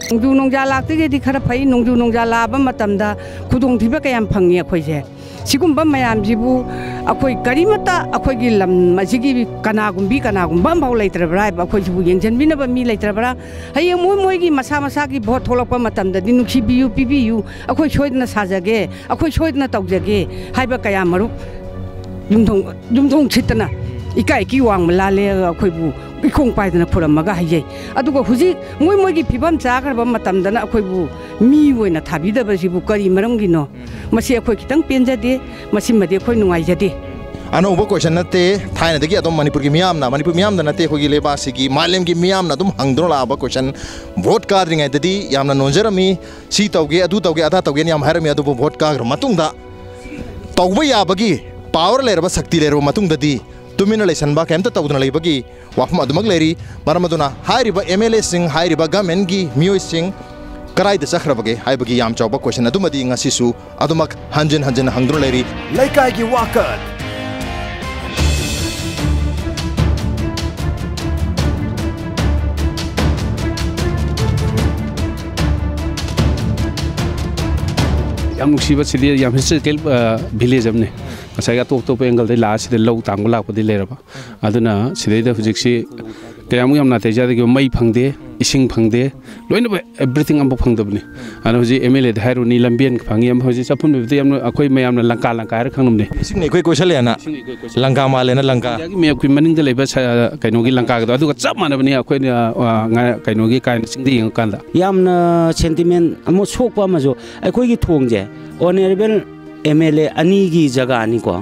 ꯅꯣꯡꯖꯨ ꯅꯣꯡꯖꯥ ꯂꯥꯛꯇ꯭ꯔꯤꯉꯩꯗꯤ ꯈꯔ ꯐꯩ, ꯅꯣꯡꯖꯨ ꯅꯣꯡꯖꯥ ꯂꯥꯛꯑꯕ ꯃꯇꯝꯗ ꯈꯨꯗꯣꯡꯊꯤꯕ ꯀꯌꯥꯝ ꯐꯪꯉꯤ ꯑꯩꯈꯣꯏꯁꯦ꯫ ꯁꯤꯒꯨꯝꯕ ꯃꯌꯥꯝꯁꯤꯕꯨ ꯑꯩꯈꯣꯏ ꯀꯔꯤꯃꯠꯇ ꯑꯩꯈꯣꯏꯒꯤ ꯂꯝ ꯑꯁꯤꯒꯤ ꯀꯅꯥꯒꯨꯝꯕꯤ ꯀꯅꯥꯒꯨꯝꯕ ꯑꯃꯐꯥꯎ ꯂꯩꯇ꯭ꯔꯕ꯭ꯔꯥ ꯍꯥꯏꯕ, ꯑꯩꯈꯣꯏꯁꯤꯕꯨ ꯌꯦꯡꯁꯤꯟꯕꯤꯅꯕ ꯃꯤ ꯂꯩꯇ꯭ꯔꯕ꯭ꯔꯥ? ꯍꯌꯦꯡ ꯃꯣꯏ ꯃꯣꯏꯒꯤ ꯃꯁꯥ ꯃꯁꯥꯒꯤ ꯚꯣꯠ ꯊꯣꯛꯂꯛꯄ ꯃꯇꯝꯗꯗꯤ ꯅꯨꯡꯁꯤꯕꯤꯌꯨ, ꯄꯤꯕꯤꯌꯨ, ꯑꯩꯈꯣꯏ ꯁꯣꯏꯗꯅ ꯁꯥꯖꯒꯦ, ꯑꯩꯈꯣꯏ ꯁꯣꯏꯗꯅ ꯇꯧꯖꯒꯦ ꯍꯥꯏꯕ ꯀꯌꯥ ꯃꯔꯨꯞ ꯌꯨꯝꯊꯣꯡ, ꯌꯨꯝꯊꯣꯡ ꯁꯤꯠꯇꯅ ꯏꯀꯥꯏ ꯏꯀꯤ ꯋꯥꯡꯃ ꯂꯥꯜꯂꯦ ꯑꯩꯈꯣꯏꯕꯨ ꯏꯈꯣꯡ ꯄꯥꯏꯗꯅ ꯈꯨꯔꯝꯃꯒ ꯍꯥꯏꯖꯩ꯫ ꯑꯗꯨꯒ ꯍꯧꯖꯤꯛ ꯃꯣꯏ ꯃꯣꯏꯒꯤ ꯐꯤꯕꯝ ꯆꯥꯈ꯭ꯔꯕ ꯃꯇꯝꯗꯅ ꯑꯩꯈꯣꯏꯕꯨ ꯃꯤ ꯑꯣꯏꯅ ꯊꯥꯕꯤꯗꯕꯁꯤꯕꯨ ꯀꯔꯤ ꯃꯔꯝꯒꯤꯅꯣ? ꯃꯁꯤ ꯑꯩꯈꯣꯏ ꯈꯤꯇꯪ ꯄꯦꯟꯖꯗꯦ, ꯃꯁꯤꯃꯗꯤ ꯑꯩꯈꯣꯏ ꯅꯨꯡꯉꯥꯏꯖꯗꯦ꯫ ꯑꯅꯧꯕ ꯀꯣꯏꯁꯟ ꯅꯠꯇꯦ, ꯊꯥꯏꯅꯗꯒꯤ ꯑꯗꯨꯝ ꯃꯅꯤꯄꯨꯔꯒꯤ ꯃꯤꯌꯥꯝꯅ, ꯃꯅꯤꯄꯨꯔ ꯃꯤꯌꯥꯝꯗ ꯅꯠꯇꯦ, ꯑꯩꯈꯣꯏꯒꯤ ꯂꯩꯕꯥꯛꯁꯤꯒꯤ, ꯃꯥꯂꯦꯝꯒꯤ ꯃꯤꯌꯥꯝꯅ ꯑꯗꯨꯝ ꯍꯪꯗꯨꯅ ꯂꯥꯛꯑꯕ ꯀꯣꯏꯁꯟ꯫ ꯚꯣꯠ ꯀꯥꯗ꯭ꯔꯤꯉꯩꯗꯗꯤ ꯌꯥꯝꯅ ꯅꯣꯟꯖꯔꯝꯃꯤ, ꯁꯤ ꯇꯧꯒꯦ, ꯑꯗꯨ ꯇꯧꯒꯦ, ꯑꯗꯥ ꯇꯧꯒꯦꯅ ꯌꯥꯝ ꯍꯥꯏꯔꯝꯃꯤ, ꯑꯗꯨꯕꯨ ꯚꯣꯠ ꯀꯥꯈ꯭ꯔ ꯃꯇꯨꯡꯗ ꯇꯧꯕ ꯌꯥꯕꯒꯤ ꯄꯥꯋꯔ ꯂꯩꯔꯕ, ꯁꯛꯇꯤ ꯂꯩꯔꯕ ꯃꯇꯨꯡꯗꯗꯤ ꯇꯨꯃꯤꯟꯅ ꯂꯩꯁꯟꯕ, ꯀꯩꯝꯇ ꯇꯧꯗꯅ ꯂꯩꯕꯒꯤ ꯋꯥꯐꯝ ꯑꯗꯨꯃꯛ ꯂꯩꯔꯤ꯫ ꯃꯔꯝ ꯑꯗꯨꯅ ꯍꯥꯏꯔꯤꯕ ꯑꯦꯝ ꯑꯦꯜ ꯑꯦꯁꯤꯡ, ꯍꯥꯏꯔꯤꯕ ꯒꯃꯦꯟꯒꯤ ꯃꯤꯑꯣꯏꯁꯤꯡ ꯀꯗꯥꯏꯗ ꯆꯠꯈ꯭ꯔꯕꯒꯦ ꯍꯥꯏꯕꯒꯤ ꯌꯥꯝ ꯆꯥꯎꯕ ꯀꯣꯏꯁꯟ ꯑꯗꯨꯃꯗꯤ ꯉꯁꯤꯁꯨ ꯑꯗꯨꯃꯛ ꯍꯟꯖꯤꯟ ꯍꯟꯖꯤꯟ ꯍꯪꯗꯨꯅ ꯂꯩꯔꯤ꯫ ꯂꯩꯀꯥꯏꯒꯤ ꯋꯥꯀꯠ꯫ ꯌꯥꯝ ꯅꯨꯡꯁꯤꯕ, ꯁꯤꯗꯤ ꯌꯥꯝ ꯍꯤꯁꯇꯣꯔꯤꯀꯦꯜ, ꯑ, ꯚꯤꯂꯦꯖ ꯑꯃꯅꯤ꯫ ꯉꯁꯥꯏꯒꯤ ꯑꯇꯣꯞ ꯑꯇꯣꯞꯄ ꯑꯦꯡꯒꯜꯗꯩ ꯂꯥꯛꯑ ꯁꯤꯗ ꯂꯧ ꯇꯥꯡꯕ ꯂꯥꯛꯄꯗꯤ ꯂꯩꯔꯕ꯫ ꯑꯗꯨꯅ ꯁꯤꯗꯩꯗ ꯍꯧꯖꯤꯛꯁꯤ ꯀꯌꯥꯃꯨꯛ ꯌꯥꯝ ꯅꯥꯇꯩ ꯆꯥꯗꯒꯦ, ꯃꯩ ꯐꯪꯗꯦ, ꯏꯁꯤꯡ ꯐꯪꯗꯦ, ꯂꯣꯏꯅꯃꯛ everything ꯑꯃꯐꯥꯎ ꯐꯪꯗꯕꯅꯤ꯫ ꯑꯗꯨꯅ ꯍꯧꯖꯤꯛ ꯑꯦꯝ ꯑꯦꯜ ꯑꯦꯗ ꯍꯥꯏꯔꯨꯅꯤ, ꯂꯝꯕꯦꯟ ꯐꯪꯉꯤ ꯑꯃ, ꯍꯧꯖꯤꯛ ꯆꯠꯐꯝ ꯂꯩꯕꯗ ꯌꯥꯝꯅ ꯑꯩꯈꯣꯏ ꯃꯌꯥꯝꯅ ꯂꯪꯀꯥ ꯂꯪꯀꯥ ꯍꯥꯏꯔ ꯈꯪꯅꯕꯅꯤ꯫ ꯏꯁꯤꯡꯅ ꯏꯀꯣꯏ ꯀꯣꯏꯁꯜꯂꯦꯅ ꯂꯪꯀꯥ ꯃꯥꯜꯂꯦꯅ ꯂꯪꯀꯥ꯫ ꯃꯌꯥꯝꯒꯤ ꯃꯅꯤꯡꯗ ꯂꯩꯕ ꯁ-, ꯀꯩꯅꯣꯒꯤ ꯂꯪꯀꯥꯒꯗꯣ ꯑꯗꯨꯒ ꯆꯞ ꯃꯥꯟꯅꯕꯅꯤ꯫ ꯑꯩꯈꯣꯏꯅ, ꯑ, ꯉ-, ꯀꯩꯅꯣꯒꯤ ꯀꯥꯏꯅ ꯆꯤꯡꯗ ꯌꯦꯡꯉꯀꯥꯟꯗ꯫ ꯌꯥꯝꯅ ꯁꯦꯟꯇꯤꯃꯦꯟ ꯑꯃ ꯁꯣꯛꯄ ꯑꯃꯁꯨ, ꯑꯩꯈꯣꯏꯒꯤ ꯊꯣꯡꯁꯦ ꯑꯣꯅꯔꯦꯕꯜ ꯑꯦꯝ ꯑꯦꯜ ꯑꯦ ꯑꯅꯤꯒꯤ ꯖꯒꯥꯅꯤꯀꯣ꯫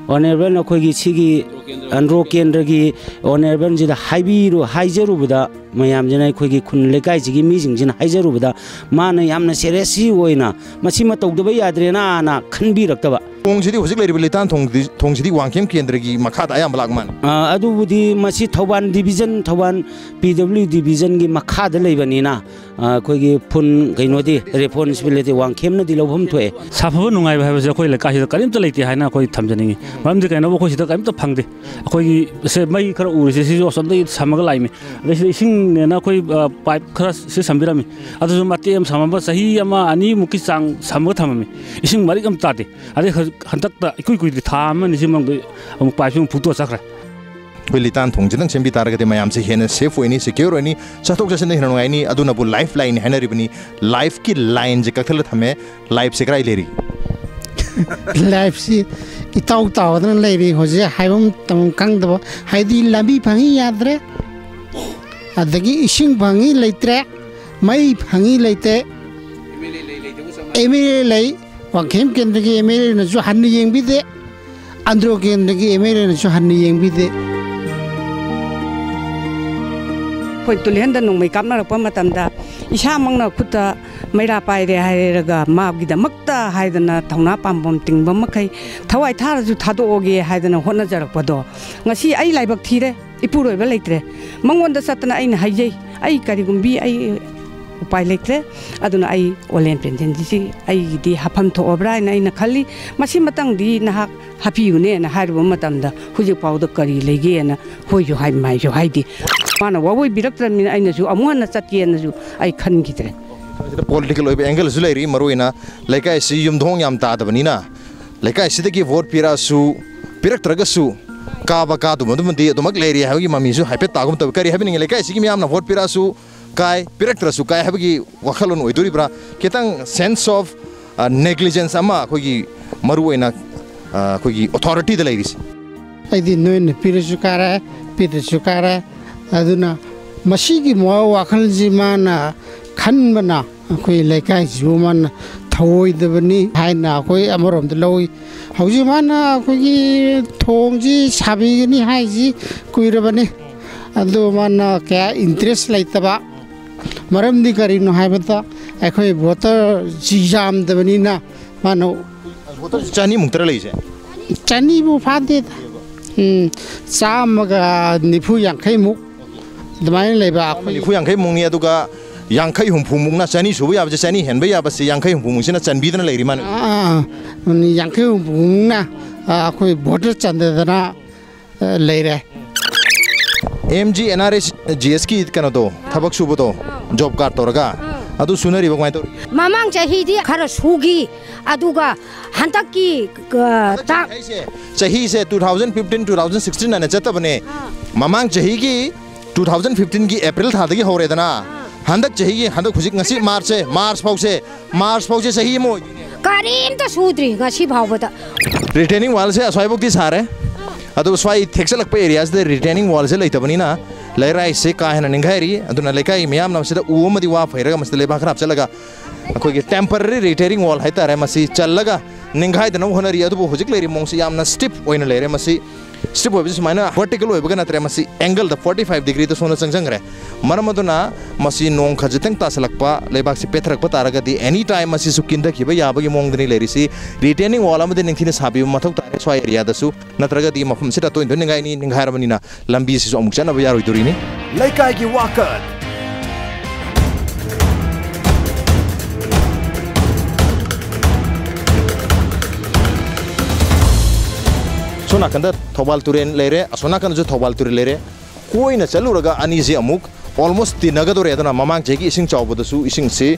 ꯑꯣꯅꯔꯦꯕꯜ, ꯑꯩꯈꯣꯏꯒꯤ ꯁꯤꯒꯤ ꯑꯟꯗ꯭ꯔꯣ ꯀꯦꯟꯗ꯭ꯔꯒꯤ ꯑꯣꯅꯔꯦꯕꯜꯁꯤꯗ ꯍꯥꯏꯕꯤꯔꯨ ꯍꯥꯏꯖꯔꯨꯕꯗ, ꯃꯌꯥꯝꯁꯤꯅ, ꯑꯩꯈꯣꯏꯒꯤ ꯈꯨꯟ ꯂꯩꯀꯥꯏꯁꯤꯒꯤ ꯃꯤꯁꯤꯡꯁꯤꯅ ꯍꯥꯏꯖꯔꯨꯕꯗ, ꯃꯥꯅ ꯌꯥꯝꯅ ꯁꯦꯔꯤꯌꯁꯁꯤ ꯑꯣꯏꯅ ꯃꯁꯤꯃ ꯇꯧꯗꯕ ꯌꯥꯗ꯭ꯔꯦꯅꯥꯅ ꯈꯟꯕꯤꯔꯛꯇꯕ꯫ ꯊꯣꯡꯁꯤꯗꯤ, ꯍꯧꯖꯤꯛ ꯂꯩꯔꯤꯕ ꯂꯤꯇꯥꯟ ꯊꯣꯡꯗꯤ-, ꯊꯣꯡꯁꯤꯗꯤ ꯋꯥꯡꯈꯦꯝ ꯀꯦꯟꯗ꯭ꯔꯒꯤ ꯃꯈꯥꯗ ꯑꯌꯥꯝꯕ ꯂꯥꯛ ꯃꯥꯜꯂꯦ꯫ ꯑ, ꯑꯗꯨꯕꯨꯗꯤ ꯃꯁꯤ ꯊꯧꯕꯥꯜ ꯗꯤꯕꯤꯖꯟ, ꯊꯧꯕꯥꯜ ꯄꯤ ꯗꯕ꯭ꯂꯤꯎ ꯗꯤꯕꯤꯖꯟꯒꯤ ꯃꯈꯥꯗ ꯂꯩꯕꯅꯤꯅ, ꯑ, ꯑꯩꯈꯣꯏꯒꯤ ꯐꯨꯟ ꯀꯩꯅꯣꯗꯤ, ꯔꯦꯁꯄꯣꯟꯁꯤꯕꯤꯂꯤꯇꯤ ꯋꯥꯡꯈꯦꯝꯅꯗꯤ ꯂꯧꯐꯝ ꯊꯣꯛꯑꯦ꯫ ꯁꯥꯐꯕ ꯅꯨꯡꯉꯥꯏꯕ ꯍꯥꯏꯕꯁꯦ ꯑꯩꯈꯣꯏ ꯂꯩꯀꯥꯏꯁꯤꯗ ꯀꯔꯤꯝꯇ ꯂꯩꯇꯦ ꯍꯥꯏꯅ ꯑꯩꯈꯣꯏ ꯊꯝꯖꯅꯤꯡꯉꯤ꯫ ꯃꯔꯝꯗꯤ ꯀꯩꯅꯣꯕꯨ ꯑꯩꯈꯣꯏ ꯁꯤꯗ ꯀꯔꯤꯝꯇ ꯐꯪꯗꯦ꯫ ꯑꯩꯈꯣꯏꯒꯤ ꯁꯦ ꯃꯩ ꯈꯔ ꯎꯔꯤꯁꯦ ꯁꯤꯁꯨ ꯑꯁꯣꯝꯗꯒꯤ ꯁꯝꯃꯒ ꯂꯥꯛꯏꯃꯤ꯫ ꯑꯗꯩ ꯁꯤꯗ ꯏꯁꯤꯡꯅꯦꯅ ꯑꯩꯈꯣꯏ, ꯑ, ꯄꯥꯏꯞ ꯈꯔ ꯁꯤ ꯁꯝꯕꯤꯔꯝꯃꯤ꯫ ꯑꯗꯨꯁꯨ ꯃꯇꯦꯛ ꯑꯃ ꯁꯝꯃꯝꯕ ꯆꯍꯤ ꯑꯃ ꯑꯅꯤꯃꯨꯛꯀꯤ ꯆꯥꯡ ꯁꯝꯃꯒ ꯊꯝꯃꯝꯃꯤ꯫ ꯏꯁꯤꯡ ꯃꯔꯤꯛ ꯑꯃ ꯇꯥꯗꯦ꯫ ꯑꯗꯩ ꯍꯧꯖꯤꯛ ꯍꯟꯗꯛꯇ ꯏꯀꯨꯏ ꯀꯨꯏꯗ꯭ꯔꯤ, ꯊꯥ ꯑꯃ ꯑꯅꯤꯁꯤ ꯃꯅꯨꯡꯗ ꯑꯃꯨꯛ ꯄꯥꯏꯞꯁꯤ ꯑꯃꯨꯛ ꯐꯨꯛꯇꯣꯛꯑ ꯆꯠꯈ꯭ꯔꯦ꯫ ꯑꯩꯈꯣꯏ ꯂꯤꯇꯥꯟ ꯊꯣꯡꯁꯤꯗꯪ ꯁꯦꯝꯕꯤ ꯇꯥꯔꯒꯗꯤ ꯃꯌꯥꯝꯁꯦ ꯍꯦꯟꯅ ꯁꯦꯐ ꯑꯣꯏꯅꯤ, ꯁꯦꯀ꯭ꯌꯣꯔ ꯑꯣꯏꯅꯤ, ꯆꯠꯊꯣꯛ ꯆꯠꯁꯤꯟꯗ ꯍꯦꯟꯅ ꯅꯨꯡꯉꯥꯏꯅꯤ꯫ ꯑꯗꯨꯅꯕꯨ ꯂꯥꯏꯐ ꯂꯥꯏꯟꯅꯤ ꯍꯥꯏꯅꯔꯤꯕꯅꯤ꯫ ꯂꯥꯏꯐꯀꯤ ꯂꯥꯏꯟꯁꯦ ꯀꯛꯊꯠꯂ ꯊꯝꯃꯦ꯫ ꯂꯥꯏꯐꯁꯦ ꯀꯗꯥꯏ ꯂꯩꯔꯤ? ꯂꯥꯏꯐꯁꯤ ꯏꯇꯥꯎ ꯇꯥꯎꯗꯅ ꯂꯩꯔꯤ ꯍꯧꯖꯤꯛ, ꯍꯥꯏꯐꯝ ꯇꯧꯐꯝ ꯈꯪꯗꯕ꯫ ꯍꯥꯏꯗꯤ ꯂꯝꯕꯤ ꯐꯪꯉꯤ ꯌꯥꯗ꯭ꯔꯦ, ꯑꯗꯒꯤ ꯏꯁꯤꯡ ꯐꯪꯉꯤ ꯂꯩꯇ꯭ꯔꯦ, ꯃꯩ ꯐꯪꯉꯤ ꯂꯩꯇꯦ, ꯑꯦꯝ ꯑꯦꯜ ꯑꯦ ꯂꯩ, ꯋꯥꯡꯈꯦꯝ ꯀꯦꯟꯗ꯭ꯔꯒꯤ ꯑꯦꯝ ꯑꯦꯜ ꯑꯦꯅꯁꯨ ꯍꯟꯅ ꯌꯦꯡꯕꯤꯗꯦ, ꯑꯟꯗ꯭ꯔꯣ ꯀꯦꯟꯗ꯭ꯔꯒꯤ ꯑꯦꯝ ꯑꯦꯜ ꯑꯦꯅꯁꯨ ꯍꯟꯅ ꯌꯦꯡꯕꯤꯗꯦ꯫ ꯑꯩꯈꯣꯏ ꯇꯨꯂꯤꯍꯟꯗ ꯅꯣꯡꯃꯩ ꯀꯥꯞꯅꯔꯛꯄ ꯃꯇꯝꯗ ꯏꯁꯥꯃꯛꯅ ꯈꯨꯠꯇ ꯃꯩꯔꯥ ꯄꯥꯏꯔꯦ ꯍꯥꯏꯔꯒ ꯃꯥꯒꯤꯗꯃꯛꯇ ꯍꯥꯏꯗꯅ ꯊꯧꯅꯥ ꯄꯥꯝꯕꯣꯝ ꯇꯤꯡꯕ ꯃꯈꯩ ꯊꯋꯥꯏ ꯊꯥꯔꯁꯨ ꯊꯥꯗꯣꯛꯑꯒꯦ ꯍꯥꯏꯗꯅ ꯍꯣꯠꯅꯖꯔꯛꯄꯗꯣ ꯉꯁꯤ ꯑꯩ ꯂꯥꯏꯕꯛ ꯊꯤꯔꯦ, ꯏꯄꯨꯔꯣꯏꯕ ꯂꯩꯇ꯭ꯔꯦ꯫ ꯃꯉꯣꯟꯗ ꯆꯠꯇꯅ ꯑꯩꯅ ꯍꯥꯏꯖꯩ, ꯑꯩ ꯀꯔꯤꯒꯨꯝꯕꯤ ꯑꯩ ꯎꯄꯥꯏ ꯂꯩꯇ꯭ꯔꯦ, ꯑꯗꯨꯅ ꯑꯩ ꯑꯣꯂꯦꯟ ꯄꯦꯟꯁꯤꯟꯁꯤ ꯑꯩꯒꯤꯗꯤ ꯍꯥꯞꯐꯝ ꯊꯣꯛꯑꯕ꯭ꯔꯥ ꯍꯥꯏꯅ ꯑꯩꯅ ꯈꯜꯂꯤ꯫ ꯃꯁꯤ ꯃꯇꯪꯗꯤ ꯅꯍꯥꯛ ꯍꯥꯞꯄꯤꯌꯨꯅꯦꯅ ꯍꯥꯏꯔꯨꯕ ꯃꯇꯝꯗ ꯍꯧꯖꯤꯛ ꯐꯥꯎꯗ ꯀꯔꯤ ꯂꯩꯒꯦꯅ ꯍꯣꯏꯁꯨ ꯍꯥꯏ ꯃꯥꯏꯁꯨ ꯍꯥꯏꯗꯦ꯫ ꯃꯥꯅ ꯋꯥꯑꯣꯏꯕꯤꯔꯛꯇ꯭ꯔꯕꯅꯤꯅ ꯑꯩꯅꯁꯨ ꯑꯃꯨꯛ ꯍꯟꯅ ꯆꯠꯀꯦꯅꯁꯨ ꯑꯩ ꯈꯟꯈꯤꯗ꯭ꯔꯦ꯫ ꯁꯤꯗ ꯄꯣꯂꯤꯇꯤꯀꯦꯜ ꯑꯣꯏꯕ ꯑꯦꯡꯒꯜꯁꯨ ꯂꯩꯔꯤ, ꯃꯔꯨꯑꯣꯏꯅ ꯂꯩꯀꯥꯏꯁꯤ ꯌꯨꯝꯊꯣꯡ ꯌꯥꯝ ꯇꯥꯗꯕꯅꯤꯅ ꯂꯩꯀꯥꯏꯁꯤꯗꯒꯤ ꯚꯣꯠ ꯄꯤꯔꯛꯑꯁꯨ ꯄꯤꯔꯛꯇ꯭ꯔꯒꯁꯨ ꯀꯥꯕ ꯀꯥꯗꯕ ꯑꯗꯨꯃꯗꯤ ꯑꯗꯨꯃꯛ ꯂꯩꯔꯤ ꯍꯥꯏꯕꯒꯤ ꯃꯃꯤꯁꯨ ꯍꯥꯏꯐꯦꯠ ꯇꯥꯒꯨꯝ ꯇꯧꯏ꯫ ꯀꯔꯤ ꯍꯥꯏꯕꯤꯅꯤꯡꯉꯤ? ꯂꯩꯀꯥꯏꯁꯤꯒꯤ ꯃꯤꯌꯥꯝꯅ ꯚꯣꯠ ꯄꯤꯔꯛꯑꯁꯨ ꯀꯥꯏ, ꯄꯤꯔꯛꯇ꯭ꯔꯁꯨ ꯀꯥꯏ ꯍꯥꯏꯕꯒꯤ ꯋꯥꯈꯜꯂꯣꯟ ꯑꯣꯏꯗꯣꯔꯤꯕ꯭ꯔꯥ? ꯈꯤꯇꯪ sense of, ꯑ, negligence ꯑꯃ ꯑꯩꯈꯣꯏꯒꯤ ꯃꯔꯨꯑꯣꯏꯅ, ꯑ, ꯑꯩꯈꯣꯏꯒꯤ ꯑꯣꯊꯣꯔꯤꯇꯤꯗ ꯂꯩꯔꯤꯁꯦ꯫ ꯑꯩꯗꯤ ꯅꯣꯏꯅ ꯄꯤꯔꯁꯨ ꯀꯥꯔꯦ, ꯄꯤꯗ꯭ꯔꯁꯨ ꯀꯥꯔꯦ꯫ ꯑꯗꯨꯅ ꯃꯁꯤꯒꯤ ꯃꯣ-, ꯋꯥꯈꯜꯁꯤ ꯃꯥꯅ ꯈꯟꯕꯅ ꯑꯩꯈꯣꯏ ꯂꯩꯀꯥꯏꯁꯤꯕꯨ ꯃꯥꯅ ꯊꯧꯑꯣꯏꯗꯕꯅꯤ ꯍꯥꯏꯅ ꯑꯩꯈꯣꯏ ꯑꯃꯔꯣꯝꯗ ꯂꯧꯏ꯫ ꯍꯧꯖꯤꯛ ꯃꯥꯅ ꯑꯩꯈꯣꯏꯒꯤ ꯊꯣꯡꯁꯤ ꯁꯥꯕꯤꯒꯅꯤ ꯍꯥꯏꯁꯤ ꯀꯨꯏꯔꯕꯅꯤ, ꯑꯗꯨ ꯃꯥꯅ ꯀꯌꯥ ꯏꯟꯇꯔꯦꯁ ꯂꯩꯇꯕ꯫ ꯃꯔꯝꯗꯤ ꯀꯔꯤꯅꯣ ꯍꯥꯏꯕꯗ, ꯑꯩꯈꯣꯏ ꯚꯣꯇꯔꯁꯤ ꯌꯥꯝꯗꯕꯅꯤꯅ ꯃꯥꯅ ꯚꯣꯇꯔꯁꯤ ꯆꯅꯤꯃꯨꯛꯇꯔ ꯂꯩꯁꯦ? ꯆꯅꯤꯕꯨ ꯐꯥꯗꯦꯗ꯫ ꯎꯝ, ꯆꯥꯝꯃꯒ ꯅꯤꯐꯨ ꯌꯥꯡꯈꯩꯃꯨꯛ ꯑꯗꯨꯃꯥꯏꯅ ꯂꯩꯕ ꯑꯩꯈꯣꯏ꯫ ꯅꯤꯐꯨ ꯌꯥꯡꯈꯩꯃꯨꯛꯅꯤ, ꯑꯗꯨꯒ ꯌꯥꯡꯈꯩ ꯍꯨꯝꯐꯨꯃꯨꯛꯅ ꯆꯅꯤ ꯁꯨꯕ ꯌꯥꯕꯁꯦ, ꯆꯅꯤ ꯍꯦꯟꯕ ꯌꯥꯕꯁꯦ ꯌꯥꯡꯈꯩ ꯍꯨꯝꯐꯨꯃꯨꯛꯁꯤꯅ ꯆꯟꯕꯤꯗꯅ ꯂꯩꯔꯤ ꯃꯥꯅ꯫ ꯑꯥ, ꯑꯥ, ꯌꯥꯡꯈꯩ ꯍꯨꯝꯐꯨꯃꯨꯛꯅ, ꯑꯥ, ꯑꯩꯈꯣꯏ ꯚꯣꯇꯔ ꯆꯟꯗꯗꯅ, ꯑꯥ, ꯂꯩꯔꯦ꯫ M G N R S G ꯑꯦꯁꯀꯤ ꯀꯩꯅꯣꯗꯣ, ꯊꯕꯛ ꯁꯨꯕꯗꯣ, ꯖꯣꯕ ꯀꯥꯔꯗ ꯇꯧꯔꯒ, ꯑꯗꯨ ꯁꯨꯅꯔꯤꯕ ꯀꯃꯥꯏꯅ ꯇꯧꯔꯤ? ꯃꯃꯥꯡ ꯆꯍꯤꯗꯤ ꯈꯔ ꯁꯨꯈꯤ, ꯑꯗꯨꯒ ꯍꯟꯗꯛꯀꯤ, ꯑ, ꯇꯥꯡ ꯍꯥꯏꯁꯦ, ꯆꯍꯤꯁꯦ two thousand fifteen, two thousand sixteen ꯍꯥꯏꯅ ꯆꯠꯇꯕꯅꯦ꯫ ꯑꯥ꯫ ꯃꯃꯥꯡ ꯆꯍꯤꯒꯤ two thousand fifteenꯒꯤ ꯑꯦꯄ꯭ꯔꯤꯜ ꯊꯥꯗꯒꯤ ꯍꯧꯔꯦꯗꯅ꯫ ꯑꯥ꯫ ꯍꯟꯗꯛ ꯆꯍꯤꯒꯤ, ꯍꯟꯗꯛ ꯍꯧꯖꯤꯛ ꯉꯁꯤ ꯃꯥꯔꯆꯁꯦ, ꯃꯥꯔꯆ ꯐꯥꯎꯁꯦ, ꯃꯥꯔꯆ ꯐꯥꯎꯁꯦ ꯆꯍꯤ ꯑꯃ ꯑꯣꯏꯗꯣꯏꯅꯦꯕ꯫ ꯀꯔꯤꯝꯇ ꯁꯨꯗ꯭ꯔꯤ ꯉꯁꯤ ꯐꯥꯎꯕꯗ꯫ ꯔꯤꯇꯦꯅꯤꯡ ꯋꯥꯜꯁꯦ ꯑꯁ꯭ꯋꯥꯏꯐꯥꯎꯗꯤ ꯁꯥꯔꯦ꯫ ꯑꯗꯨ ꯁ꯭ꯋꯥꯏ ꯊꯦꯛꯆꯜꯂꯛꯄ ꯑꯦꯔꯤꯌꯥꯁꯤꯗ ꯔꯤꯇꯦꯅꯤꯡ ꯋꯥꯜꯁꯦ ꯂꯩꯇꯕꯅꯤꯅ ꯂꯩꯔꯥꯏꯁꯦ ꯀꯥ ꯍꯦꯟꯅ ꯅꯤꯡꯈꯥꯏꯔꯤ꯫ ꯑꯗꯨꯅ ꯂꯩꯀꯥꯏꯒꯤ ꯃꯤꯌꯥꯝꯅ ꯃꯁꯤꯗ ꯎ ꯑꯃꯗꯤ ꯋꯥ ꯐꯩꯔꯒ ꯃꯁꯤꯗ ꯂꯩꯕꯥꯛ ꯈꯔ ꯍꯥꯞꯆꯤꯜꯂꯒ ꯑꯩꯈꯣꯏꯒꯤ temporary retaining wall ꯍꯥꯏꯇꯥꯔꯦ, ꯃꯁꯤ ꯆꯜꯂꯒ ꯅꯤꯡꯈꯥꯏꯗꯅꯕ ꯍꯣꯠꯅꯔꯤ꯫ ꯑꯗꯨꯕꯨ ꯍꯧꯖꯤꯛ ꯂꯩꯔꯤꯕ ꯃꯑꯣꯡꯁꯤ ꯌꯥꯝꯅ stiff ꯑꯣꯏꯅ ꯂꯩꯔꯦ꯫ ꯃꯁꯤ stiff ꯑꯣꯏꯕꯁꯤ ꯁꯨꯃꯥꯏꯅ vertical ꯑꯣꯏꯕꯒ ꯅꯠꯇ꯭ꯔꯦ, ꯃꯁꯤ angle ꯗ forty five degree ꯗ ꯁꯣꯝꯗ ꯆꯪꯁꯤꯟꯈ꯭ꯔꯦ꯫ ꯃꯔꯝ ꯑꯗꯨꯅ ꯃꯁꯤ ꯅꯣꯡ ꯈꯖꯤꯛꯇꯪ ꯇꯥꯁꯤꯜꯂꯛꯄ, ꯂꯩꯕꯥꯛꯁꯤ ꯄꯦꯠꯊꯔꯛꯄ ꯇꯥꯔꯒꯗꯤ any time ꯃꯁꯤꯁꯨ ꯀꯤꯟꯊꯈꯤꯕ ꯌꯥꯕꯒꯤ ꯃꯑꯣꯡꯗꯅꯤ ꯂꯩꯔꯤꯁꯤ꯫ Retaining wall ꯑꯃꯗꯤ ꯅꯤꯡꯊꯤꯅ ꯁꯥꯕꯤꯕ ꯃꯊꯧ ꯇꯥꯔꯦ ꯁ꯭ꯋꯥꯏ ꯑꯦꯔꯤꯌꯥꯗꯁꯨ, ꯅꯠꯇ꯭ꯔꯒꯗꯤ ꯃꯐꯝꯁꯤꯗ ꯇꯣꯏꯅ ꯇꯣꯏꯅ ꯅꯤꯡꯈꯥꯏꯅꯤ, ꯅꯤꯡꯈꯥꯏꯔꯕꯅꯤꯅ ꯂꯝꯕꯤꯁꯤꯁꯨ ꯑꯃꯨꯛ ꯆꯠꯅꯕ ꯌꯥꯔꯣꯏꯗꯣꯔꯤꯅꯤ꯫ ꯂꯩꯀꯥꯏꯒꯤ ꯋꯥꯀꯠ꯫ ꯁꯣꯝ ꯅꯥꯀꯟꯗ ꯊꯧꯕꯥꯜ ꯇꯨꯔꯦꯜ ꯂꯩꯔꯦ, ꯑꯁꯣꯝ ꯅꯥꯀꯟꯗꯁꯨ ꯊꯧꯕꯥꯜ ꯇꯨꯔꯦꯜ ꯂꯩꯔꯦ꯫ ꯀꯣꯏꯅ ꯆꯠꯂꯨꯔꯒ ꯑꯅꯤꯁꯤ ꯑꯃꯨꯛ almost ꯇꯤꯟꯅꯒꯗꯧꯔꯦ꯫ ꯑꯗꯨꯅ ꯃꯃꯥꯡ ꯆꯍꯤꯒꯤ ꯏꯁꯤꯡ ꯆꯥꯎꯕꯗꯁꯨ ꯏꯁꯤꯡꯁꯤ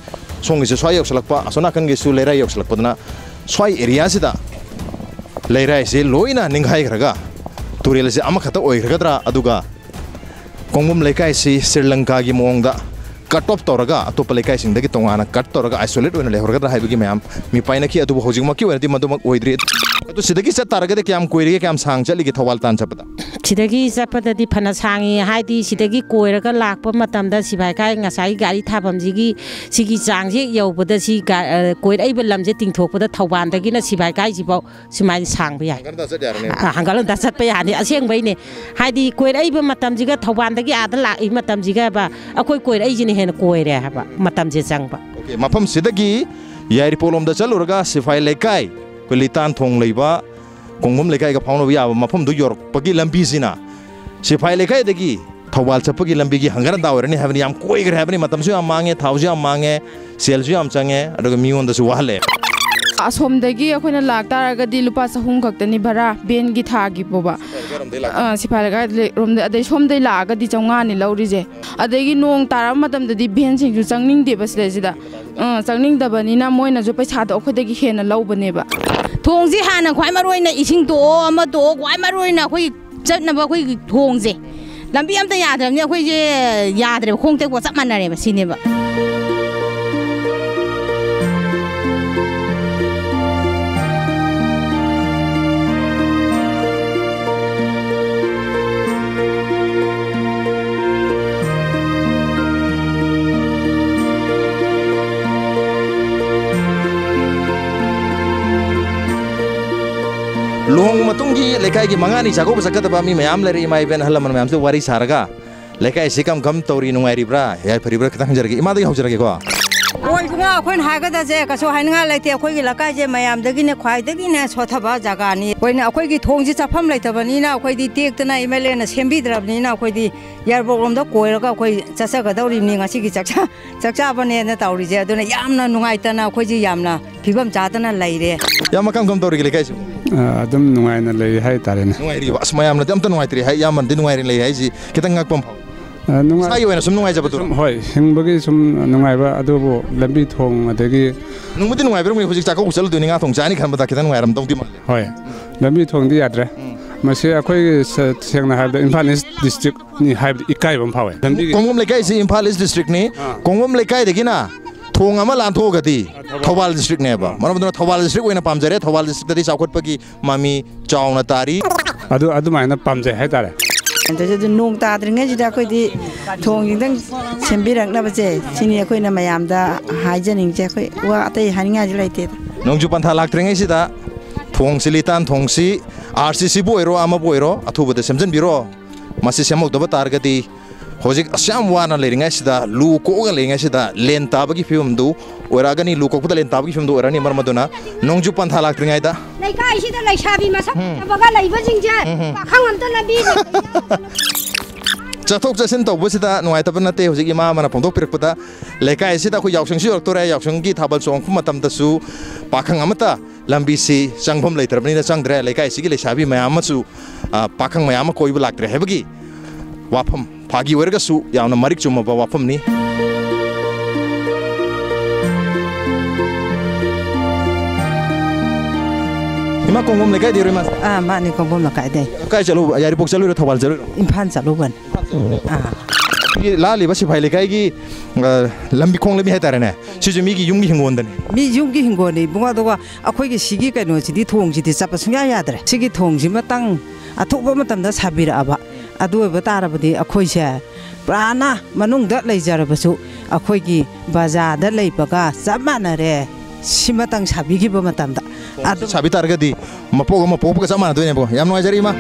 ꯁꯣꯝꯒꯤꯁꯨ ꯁ꯭ꯋꯥꯏ ꯌꯧꯁꯤꯜꯂꯛꯄ, ꯑꯁꯣꯝ ꯅꯥꯀꯟꯒꯤꯁꯨ ꯂꯩꯔꯥꯏ ꯌꯧꯁꯤꯜꯂꯛꯄꯗꯨꯅ ꯁ꯭ꯋꯥꯏ ꯑꯦꯔꯤꯌꯥꯁꯤꯗ ꯂꯩꯔꯥꯏꯁꯤ ꯂꯣꯏꯅ ꯅꯤꯡꯈꯥꯏꯈ꯭ꯔꯒ ꯇꯨꯔꯦꯜꯁꯤ ꯑꯃꯈꯛꯇ ꯑꯣꯏꯈ꯭ꯔꯒꯗ꯭ꯔꯥ? ꯑꯗꯨꯒ ꯀꯣꯡꯕꯝ ꯂꯩꯀꯥꯏꯁꯤ ꯁ꯭ꯔꯤꯂꯪꯀꯥꯒꯤ ꯃꯑꯣꯡꯗ cut off ꯇꯧꯔꯒ ꯑꯇꯣꯞꯄ ꯂꯩꯀꯥꯏꯁꯤꯡꯗꯒꯤ ꯇꯣꯉꯥꯟꯅ cut ꯇꯧꯔꯒ isolate ꯑꯣꯏꯅ ꯂꯩꯍꯧꯔꯒꯗ꯭ꯔꯥ ꯍꯥꯏꯕꯒꯤ ꯃꯌꯥꯝ ꯃꯤꯄꯥꯏꯅꯈꯤ꯫ ꯑꯗꯨꯕꯨ ꯍꯧꯖꯤꯛꯃꯛꯀꯤ ꯑꯣꯏꯅꯗꯤ ꯃꯗꯨꯃꯛ ꯑꯣꯏꯗ꯭ꯔꯤ꯫ ꯑꯗꯨ ꯁꯤꯗꯒꯤ ꯆꯠ ꯇꯥꯔꯒꯗꯤ ꯀꯌꯥꯝ ꯀꯨꯏꯔꯤꯒꯦ, ꯀꯌꯥꯝ ꯁꯥꯡ ꯆꯠꯂꯤꯒꯦ ꯊꯧꯕꯥꯜ ꯇꯥꯟ ꯆꯠꯄꯗ? ꯁꯤꯗꯒꯤ ꯆꯠꯄꯗꯗꯤ ꯐꯅ ꯁꯥꯡꯉꯤ, ꯍꯥꯏꯗꯤ ꯁꯤꯗꯒꯤ ꯀꯣꯏꯔꯒ ꯂꯥꯛꯄ ꯃꯇꯝꯗ ꯁꯤꯐꯥꯏ ꯀꯥꯏ ꯉꯁꯥꯏꯒꯤ ꯒꯥꯔꯤ ꯊꯥꯐꯝꯁꯤꯒꯤ, ꯁꯤꯒꯤ ꯆꯥꯡꯁꯦ ꯍꯦꯛ ꯌꯧꯕꯗ ꯁꯤ ꯒꯥ-, ꯑ, ꯀꯣꯏꯔꯛꯏꯕ ꯂꯝꯁꯦ ꯇꯤꯡꯊꯣꯛꯄꯗ ꯊꯧꯕꯥꯜꯗꯒꯤꯅ ꯁꯤꯐꯥꯏ ꯀꯥꯏꯁꯤꯐꯥꯎ ꯁꯨꯃꯥꯏꯅ ꯁꯥꯡꯕ ꯌꯥꯏ꯫ ꯍꯪꯒꯠ ꯍꯟꯗ ꯆꯠ ꯌꯥꯔꯅꯦꯕ꯫ ꯑ, ꯍꯪꯒꯠ ꯍꯟꯗ ꯆꯠꯄ ꯌꯥꯅꯤ, ꯑꯁꯦꯡꯕꯩꯅꯦ꯫ ꯍꯥꯏꯗꯤ ꯀꯣꯏꯔꯛꯏꯕ ꯃꯇꯝꯁꯤꯒ ꯊꯧꯕꯥꯜꯗꯒꯤ ꯑꯥꯗ ꯂꯥꯛꯏ ꯃꯇꯝꯁꯤꯒꯕ ꯑꯩꯈꯣꯏ ꯀꯣꯏꯔꯛꯏꯁꯤꯅ ꯍꯦꯟꯅ ꯀꯣꯏꯔꯦ ꯍꯥꯏꯕ ꯃꯇꯝꯁꯦ ꯆꯪꯕ꯫ ꯑꯣꯀꯦ, ꯃꯐꯝꯁꯤꯗꯒꯤ ꯌꯥꯏꯔꯤꯄꯣꯛꯂꯣꯝꯗ ꯆꯠꯂꯨꯔꯒ ꯁꯤꯐꯥꯏ ꯂꯩꯀꯥꯏ, ꯑꯩꯈꯣꯏ ꯂꯤꯇꯥꯟ ꯊꯣꯡ ꯂꯩꯕ, ꯀꯣꯡꯕꯝ ꯂꯩꯀꯥꯏꯒ ꯐꯥꯎꯅꯕ ꯌꯥꯕ ꯃꯐꯝꯗꯨ ꯌꯧꯔꯛꯄꯒꯤ ꯂꯝꯕꯤꯁꯤꯅ ꯁꯤꯐꯥꯏ ꯂꯩꯀꯥꯏꯗꯒꯤ ꯊꯧꯕꯥꯜ ꯆꯠꯄꯒꯤ ꯂꯝꯕꯤꯒꯤ ꯍꯪꯒꯠ ꯍꯟꯗ ꯑꯣꯏꯔꯅꯤ ꯍꯥꯏꯕꯅꯤ꯫ ꯌꯥꯝ ꯀꯣꯏꯈ꯭ꯔꯦ ꯍꯥꯏꯕꯅꯤ, ꯃꯇꯝꯁꯨ ꯌꯥꯝ ꯃꯥꯡꯉꯦ, ꯊꯥꯎꯁꯨ ꯌꯥꯝ ꯃꯥꯡꯉꯦ, ꯁꯦꯜꯁꯨ ꯌꯥꯝ ꯆꯪꯉꯦ, ꯑꯗꯨꯒ ꯃꯤꯉꯣꯟꯗꯁꯨ ꯋꯥꯍꯜꯂꯦ꯫ ꯑꯁꯣꯝꯗꯒꯤ ꯑꯩꯈꯣꯏꯅ ꯂꯥꯛꯇꯥꯔꯒꯗꯤ ꯂꯨꯄꯥ ꯆꯍꯨꯝ ꯈꯛꯇꯅꯤ ꯚꯔꯥ, ꯚꯦꯟꯒꯤ ꯊꯥꯒꯤ ꯄꯣꯕ꯫ ꯁꯤꯐꯥꯏ ꯂꯩꯀꯥꯏꯔꯣꯝꯗꯩ ꯂꯥꯛ-, ꯑꯥ, ꯁꯤꯐꯥꯏ ꯂꯩꯀꯥꯏꯔꯣꯝꯗꯩ, ꯑꯗꯩ ꯁꯣꯝꯗꯩ ꯂꯥꯛꯑꯒꯗꯤ ꯆꯥꯝꯃꯉꯥꯅꯤ ꯂꯧꯔꯤꯁꯦ꯫ ꯑꯗꯒꯤ ꯅꯣꯡ ꯇꯥꯔꯛꯄ ꯃꯇꯝꯗꯗꯤ ꯚꯦꯟꯁꯤꯡꯁꯨ ꯆꯪꯅꯤꯡꯗꯦꯕ ꯁꯤꯗꯩꯁꯤꯗ꯫ ꯑꯥ, ꯆꯪꯅꯤꯡꯗꯕꯅꯤꯅ ꯃꯣꯏꯅꯁꯨ ꯄꯩꯁꯥꯗꯣ ꯑꯩꯈꯣꯏꯗꯒꯤ ꯍꯦꯟꯅ ꯂꯧꯕꯅꯦꯕ꯫ ꯊꯣꯡꯁꯤ ꯍꯥꯟꯅ ꯈ꯭ꯋꯥꯏ ꯃꯔꯨ ꯑꯣꯏꯅ ꯏꯁꯤꯡ ꯇꯣꯛꯑꯣ, ꯑꯃ ꯇꯣꯛꯑꯣ, ꯈ꯭ꯋꯥꯏ ꯃꯔꯨ ꯑꯣꯏꯅ ꯑꯩꯈꯣꯏ ꯆꯠꯅꯕ ꯑꯩꯈꯣꯏꯒꯤ ꯊꯣꯡꯁꯦ꯫ ꯂꯝꯕꯤ ꯑꯝꯇ ꯌꯥꯗ꯭ꯔꯕꯅꯤꯅ ꯑꯩꯈꯣꯏꯁꯦ ꯌꯥꯗ꯭ꯔꯦꯕ, ꯈꯣꯡ ꯇꯦꯛꯄꯒ ꯆꯞ ꯃꯥꯟꯅꯔꯦꯕ ꯁꯤꯅꯦꯕ꯫ ꯂꯨꯍꯣꯡꯕ ꯃꯇꯨꯡꯒꯤ ꯂꯩꯀꯥꯏꯒꯤ ꯃꯉꯥꯅꯤ ꯆꯥꯛꯀꯧꯕ ꯆꯠꯀꯗꯕ ꯃꯤ ꯃꯌꯥꯝ ꯂꯩꯔꯦ꯫ ꯏꯃꯥ ꯏꯕꯦꯟ, ꯑꯍꯜ ꯂꯃꯟ ꯃꯌꯥꯝꯁꯨ ꯋꯥꯔꯤ ꯁꯥꯔꯒ ꯂꯩꯀꯥꯏꯁꯤ ꯀꯝ ꯀꯝ ꯇꯧꯔꯤ, ꯅꯨꯡꯉꯥꯏꯔꯤꯕ꯭ꯔꯥ, ꯌꯥꯏꯐꯔꯤꯕ꯭ꯔꯥ, ꯈꯤꯇꯪ ꯍꯪꯖꯔꯒꯦ꯫ ꯏꯃꯥꯗꯒꯤ ꯍꯧꯖꯔꯒꯦꯀꯣ꯫ ꯍꯣꯏ ꯏꯕꯨꯡꯉꯣ, ꯑꯩꯈꯣꯏꯅ ꯍꯥꯏꯒꯗꯕꯁꯦ ꯀꯩꯁꯨ ꯍꯥꯏꯅꯤꯡꯉꯥꯏ ꯂꯩꯇꯦ꯫ ꯑꯩꯈꯣꯏꯒꯤ ꯂꯩꯀꯥꯏꯁꯦ ꯃꯌꯥꯝꯗꯒꯤꯅꯦ ꯈ꯭ꯋꯥꯏꯗꯒꯤꯅꯦ ꯁꯣꯠꯊꯕ ꯖꯒꯥꯅꯤ꯫ ꯑꯩꯈꯣꯏꯅ, ꯑꯩꯈꯣꯏꯒꯤ ꯊꯣꯡꯁꯤ ꯆꯠꯐꯝ ꯂꯩꯇꯕꯅꯤꯅ, ꯑꯩꯈꯣꯏꯗꯤ ꯇꯦꯛꯇꯅ ꯑꯦꯝ ꯑꯦꯜ ꯑꯦꯅ ꯁꯦꯝꯕꯤꯗ꯭ꯔꯕꯅꯤꯅ, ꯑꯩꯈꯣꯏꯗꯤ ꯌꯥꯏꯔꯤꯄꯣꯛꯂꯣꯝꯗ ꯀꯣꯏꯔꯒ ꯑꯩꯈꯣꯏ ꯆꯠꯆꯒꯗꯧꯔꯤꯕꯅꯤ ꯉꯁꯤꯒꯤ ꯆꯥꯛꯆꯥ-, ꯆꯥꯛ ꯆꯥꯕꯅꯦꯅ ꯇꯧꯔꯤꯁꯦ꯫ ꯑꯗꯨꯅ ꯌꯥꯝꯅ ꯅꯨꯡꯉꯥꯏꯇꯅ ꯑꯩꯈꯣꯏꯁꯦ ꯌꯥꯝꯅ ꯐꯤꯕꯝ ꯆꯥꯗꯅ ꯂꯩꯔꯦ꯫ ꯌꯥꯝ ꯀꯝ ꯀꯝ ꯇꯧꯔꯤꯒꯦ ꯂꯩꯀꯥꯏꯁꯤꯕꯨ? ꯑ, ꯑꯗꯨꯝ ꯅꯨꯡꯉꯥꯏꯅ ꯂꯩꯔꯤ ꯍꯥꯏꯇꯥꯔꯦꯅꯦ꯫ ꯅꯨꯡꯉꯥꯏꯔꯤꯕ? ꯑꯁ, ꯃꯌꯥꯝꯅꯗꯤ ꯑꯝꯇ ꯅꯨꯡꯉꯥꯏꯇ꯭ꯔꯤ ꯍꯥꯏ, ꯏꯌꯥꯝꯕꯅꯗꯤ ꯅꯨꯡꯉꯥꯏꯔꯤ ꯂꯩ ꯍꯥꯏꯁꯤ ꯈꯤꯇꯪ ꯉꯛꯄ ꯑꯃ ꯐꯥꯎꯏ꯫ ꯑ, ꯅꯨꯡꯉꯥꯏ-, ꯏꯁꯥꯒꯤ ꯑꯣꯏꯅ ꯁꯨꯝ ꯅꯨꯡꯉꯥꯏꯖꯕꯗꯨꯔꯣ? ꯁꯨꯝ, ꯍꯣꯏ, ꯍꯤꯡꯕꯒꯤ ꯁꯨꯝ ꯅꯨꯡꯉꯥꯏꯕ, ꯑꯗꯨꯕꯨ ꯂꯝꯕꯤ ꯊꯣꯡ ꯑꯗꯒꯤ ꯅꯨꯡꯕꯨꯗꯤ ꯅꯨꯡꯉꯥꯏꯕꯤꯔꯝꯒꯅꯤ, ꯍꯧꯖꯤꯛ ꯆꯥꯛꯀꯧꯕ ꯆꯠꯂꯨꯗꯣꯏꯅꯤ, ꯉꯥ ꯊꯣꯡ ꯆꯥꯅꯤ ꯈꯟꯕꯗ ꯈꯤꯇꯪ ꯅꯨꯡꯉꯥꯏꯔꯝꯗꯧꯗꯤ ꯃꯥꯜꯂꯦ꯫ ꯍꯣꯏ, ꯂꯝꯕꯤ ꯊꯣꯡꯗꯤ ꯌꯥꯗ꯭ꯔꯦ꯫ ꯎꯝ꯫ ꯃꯁꯤ ꯑꯩꯈꯣꯏꯒꯤ ꯁ-, ꯁꯦꯡꯅ ꯍꯥꯏꯔꯕꯗ ꯏꯝꯐꯥꯜ ꯏꯁ ꯗꯤꯁꯇ꯭ꯔꯤꯛꯅꯤ ꯍꯥꯏꯕꯗ ꯏꯀꯥꯏꯕ ꯑꯃ ꯐꯥꯎꯋꯦ꯫ ꯂꯝꯕꯤꯒꯤ ꯀꯣꯡꯕꯝ ꯂꯩꯀꯥꯏꯁꯤ ꯏꯝꯐꯥꯜ ꯏꯁ ꯗꯤꯁꯇ꯭ꯔꯤꯛꯅꯤ꯫ ꯑꯥ꯫ ꯀꯣꯡꯕꯝ ꯂꯩꯀꯥꯏꯗꯒꯤꯅ ꯊꯣꯡ ꯑꯃ ꯂꯥꯟꯊꯣꯛꯑꯒꯗꯤ ꯊꯧꯕꯥꯜ ꯗꯤꯁꯇ꯭ꯔꯤꯛꯅꯦꯕ꯫ ꯃꯔꯝ ꯑꯗꯨꯅ ꯊꯧꯕꯥꯜ ꯗꯤꯁꯇ꯭ꯔꯤꯛ ꯑꯣꯏꯅ ꯄꯥꯝꯖꯔꯦ꯫ ꯊꯧꯕꯥꯜ ꯗꯤꯁꯇ꯭ꯔꯤꯛꯇꯗꯤ ꯆꯥꯎꯈꯠꯄꯒꯤ ꯃꯃꯤ ꯆꯥꯎꯅ ꯇꯥꯔꯤ꯫ ꯑꯗꯨ ꯑꯗꯨꯃꯥꯏꯅ ꯄꯥꯝꯖꯩ ꯍꯥꯏꯇꯥꯔꯦ꯫ ꯑꯗꯨ ꯅꯣꯡ ꯇꯥꯗ꯭ꯔꯤꯉꯩꯁꯤꯗ ꯑꯩꯈꯣꯏꯗꯤ ꯊꯣꯡꯁꯤꯗꯪ ꯁꯦꯝꯕꯤꯔꯛꯅꯕꯁꯦ, ꯁꯤꯅꯤ ꯑꯩꯈꯣꯏꯅ ꯃꯌꯥꯝꯗ ꯍꯥꯏꯖꯅꯤꯡꯁꯦ꯫ ꯑꯩꯈꯣꯏ ꯋꯥ ꯑꯇꯩ ꯍꯥꯏꯅꯤꯡꯉꯥꯏꯁꯨ ꯂꯩꯇꯦꯗ꯫ ꯅꯣꯡꯖꯨ ꯄꯟꯊꯥ ꯂꯥꯛꯇ꯭ꯔꯤꯉꯩꯁꯤꯗ ꯊꯣꯡꯁꯤ, ꯂꯤꯇꯥꯟ ꯊꯣꯡꯁꯤ, ꯑꯥꯔ ꯁꯤ ꯁꯤꯕꯨ ꯑꯣꯏꯔꯣ, ꯑꯃꯕꯨ ꯑꯣꯏꯔꯣ, ꯑꯊꯨꯕꯗ ꯁꯦꯝꯖꯤꯟꯕꯤꯔꯣ꯫ ꯃꯁꯤ ꯁꯦꯝꯍꯧꯗꯕ ꯇꯥꯔꯒꯗꯤ ꯍꯧꯖꯤꯛ ꯑꯁꯨꯛ ꯌꯥꯝ ꯋꯥꯅ ꯂꯩꯔꯤꯉꯩꯁꯤꯗ, ꯂꯨ ꯀꯣꯛꯑꯒ ꯂꯩꯔꯤꯉꯩꯁꯤꯗ ꯂꯦꯟ ꯇꯥꯕꯒꯤ ꯐꯤꯕꯝꯗꯨ ꯑꯣꯏꯔꯛꯑꯒꯅꯤ, ꯂꯨ ꯀꯣꯛꯄꯗ ꯂꯦꯟ ꯇꯥꯕꯒꯤ ꯐꯤꯕꯝꯗꯨ ꯑꯣꯏꯔꯛꯑꯅꯤ꯫ ꯃꯔꯝ ꯑꯗꯨꯅ ꯅꯣꯡꯖꯨ ꯄꯟꯊꯥ ꯂꯥꯛꯇ꯭ꯔꯤꯉꯩꯗ ꯂꯩꯀꯥꯏꯁꯤꯗ ꯂꯩꯁꯥꯕꯤ ꯃꯁꯛ ꯐꯖꯕꯒ ꯂꯩꯕꯁꯤꯡꯁꯦ ꯄꯥꯈꯪ ꯑꯝꯇ ꯂꯝꯕꯤ ꯆꯠꯊꯣꯛ ꯆꯠꯁꯤꯟ ꯇꯧꯕꯁꯤꯗ ꯅꯨꯡꯉꯥꯏꯇꯕ ꯅꯠꯇꯦ꯫ ꯍꯧꯖꯤꯛ ꯏꯃꯥ ꯑꯃꯅ ꯐꯣꯡꯗꯣꯛꯄꯤꯔꯛꯄꯗ ꯂꯩꯀꯥꯏ ꯑꯁꯤꯗ ꯑꯩꯈꯣꯏ ꯌꯥꯎꯁꯪꯁꯨ ꯌꯧꯔꯛꯇꯣꯔꯦ꯫ ꯌꯥꯎꯁꯪꯒꯤ ꯊꯥꯕꯜ ꯆꯣꯡꯉꯛꯄ ꯃꯇꯝꯗꯁꯨ ꯄꯥꯈꯪ ꯑꯃꯠꯇ ꯂꯝꯕꯤꯁꯤ ꯆꯪꯐꯝ ꯂꯩꯇ꯭ꯔꯕꯅꯤꯅ ꯆꯪꯗ꯭ꯔꯦ꯫ ꯂꯩꯀꯥꯏꯁꯤꯒꯤ ꯂꯩꯁꯥꯕꯤ ꯃꯌꯥꯝ ꯑꯃꯁꯨ, ꯑ, ꯄꯥꯈꯪ ꯃꯌꯥꯝ ꯑꯃ ꯀꯣꯏꯕ ꯂꯥꯛꯇ꯭ꯔꯦ ꯍꯥꯏꯕꯒꯤ ꯋꯥꯐꯝ, ꯐꯥꯒꯤ ꯑꯣꯏꯔꯒꯁꯨ ꯌꯥꯝꯅ ꯃꯔꯤꯛ ꯆꯨꯝꯃꯕ ꯋꯥꯐꯝꯅꯤ꯫ ꯏꯃꯥ, ꯀꯣꯡꯒꯣꯝ ꯂꯩꯀꯥꯏꯗꯩꯔꯣ ꯏꯃꯥꯁꯦ? ꯑꯥ, ꯃꯥꯅꯤ, ꯀꯣꯡꯒꯣꯝ ꯂꯩꯀꯥꯏꯗꯩ꯫ ꯀꯥꯏ ꯆꯠꯂꯨ? ꯌꯥꯏꯔꯤꯄꯣꯛ ꯆꯠꯂꯨꯏꯔꯣ, ꯊꯧꯕꯥꯜ ꯆꯠꯂꯨꯏꯔꯣ? ꯏꯝꯐꯥꯜ ꯆꯠꯂꯨꯕꯅꯤ꯫ ꯑꯥ꯫ ꯂꯥꯜꯂꯤꯕ ꯁꯤꯐꯥꯏ ꯂꯩꯀꯥꯏꯒꯤ, ꯑ, ꯂꯝꯕꯤ, ꯈꯣꯡ ꯂꯝꯕꯤ ꯍꯥꯏꯇꯥꯔꯦꯅꯦ, ꯁꯤꯁꯨ ꯃꯤꯒꯤ ꯌꯨꯝꯒꯤ ꯍꯤꯡꯒꯣꯜꯗꯅꯤ꯫ ꯃꯤ ꯌꯨꯝꯒꯤ ꯍꯤꯡꯒꯣꯜꯅꯤ ꯏꯕꯨꯡꯉꯣ꯫ ꯑꯗꯨꯒ ꯑꯩꯈꯣꯏꯒꯤ ꯁꯤꯒꯤ ꯀꯩꯅꯣꯁꯤꯗꯤ, ꯊꯣꯡꯁꯤꯗꯤ ꯆꯠꯄ ꯁꯨꯡꯌꯥ ꯌꯥꯗ꯭ꯔꯦ꯫ ꯁꯤꯒꯤ ꯊꯣꯡꯁꯤꯃꯇꯪ ꯑꯊꯨꯕ ꯃꯇꯝꯗ ꯁꯥꯕꯤꯔꯛꯑꯕ, ꯑꯗꯨ ꯑꯣꯏꯕ ꯇꯥꯔꯕꯗꯤ ꯑꯩꯈꯣꯏꯁꯦ ꯄꯨꯔꯥꯅ ꯃꯅꯨꯡꯗ ꯂꯩꯖꯔꯕꯁꯨ ꯑꯩꯈꯣꯏꯒꯤ ꯕꯖꯥꯔꯗ ꯂꯩꯕꯒ ꯆꯞ ꯃꯥꯟꯅꯔꯦ, ꯁꯤꯃꯇꯪ ꯁꯥꯕꯤꯈꯤꯕ ꯃꯇꯝꯗ꯫ ꯑꯗꯨ ꯁꯥꯕꯤ ꯇꯥꯔꯒꯗꯤ ꯃꯄꯣꯛ ꯑꯃ ꯄꯣꯛꯄꯒ ꯆꯞ ꯃꯥꯟꯅꯗꯣꯏꯅꯦꯕꯣ꯫ ꯌꯥꯝ ꯅꯨꯡꯉꯥꯏꯖꯔꯦ, ꯏꯃꯥ꯫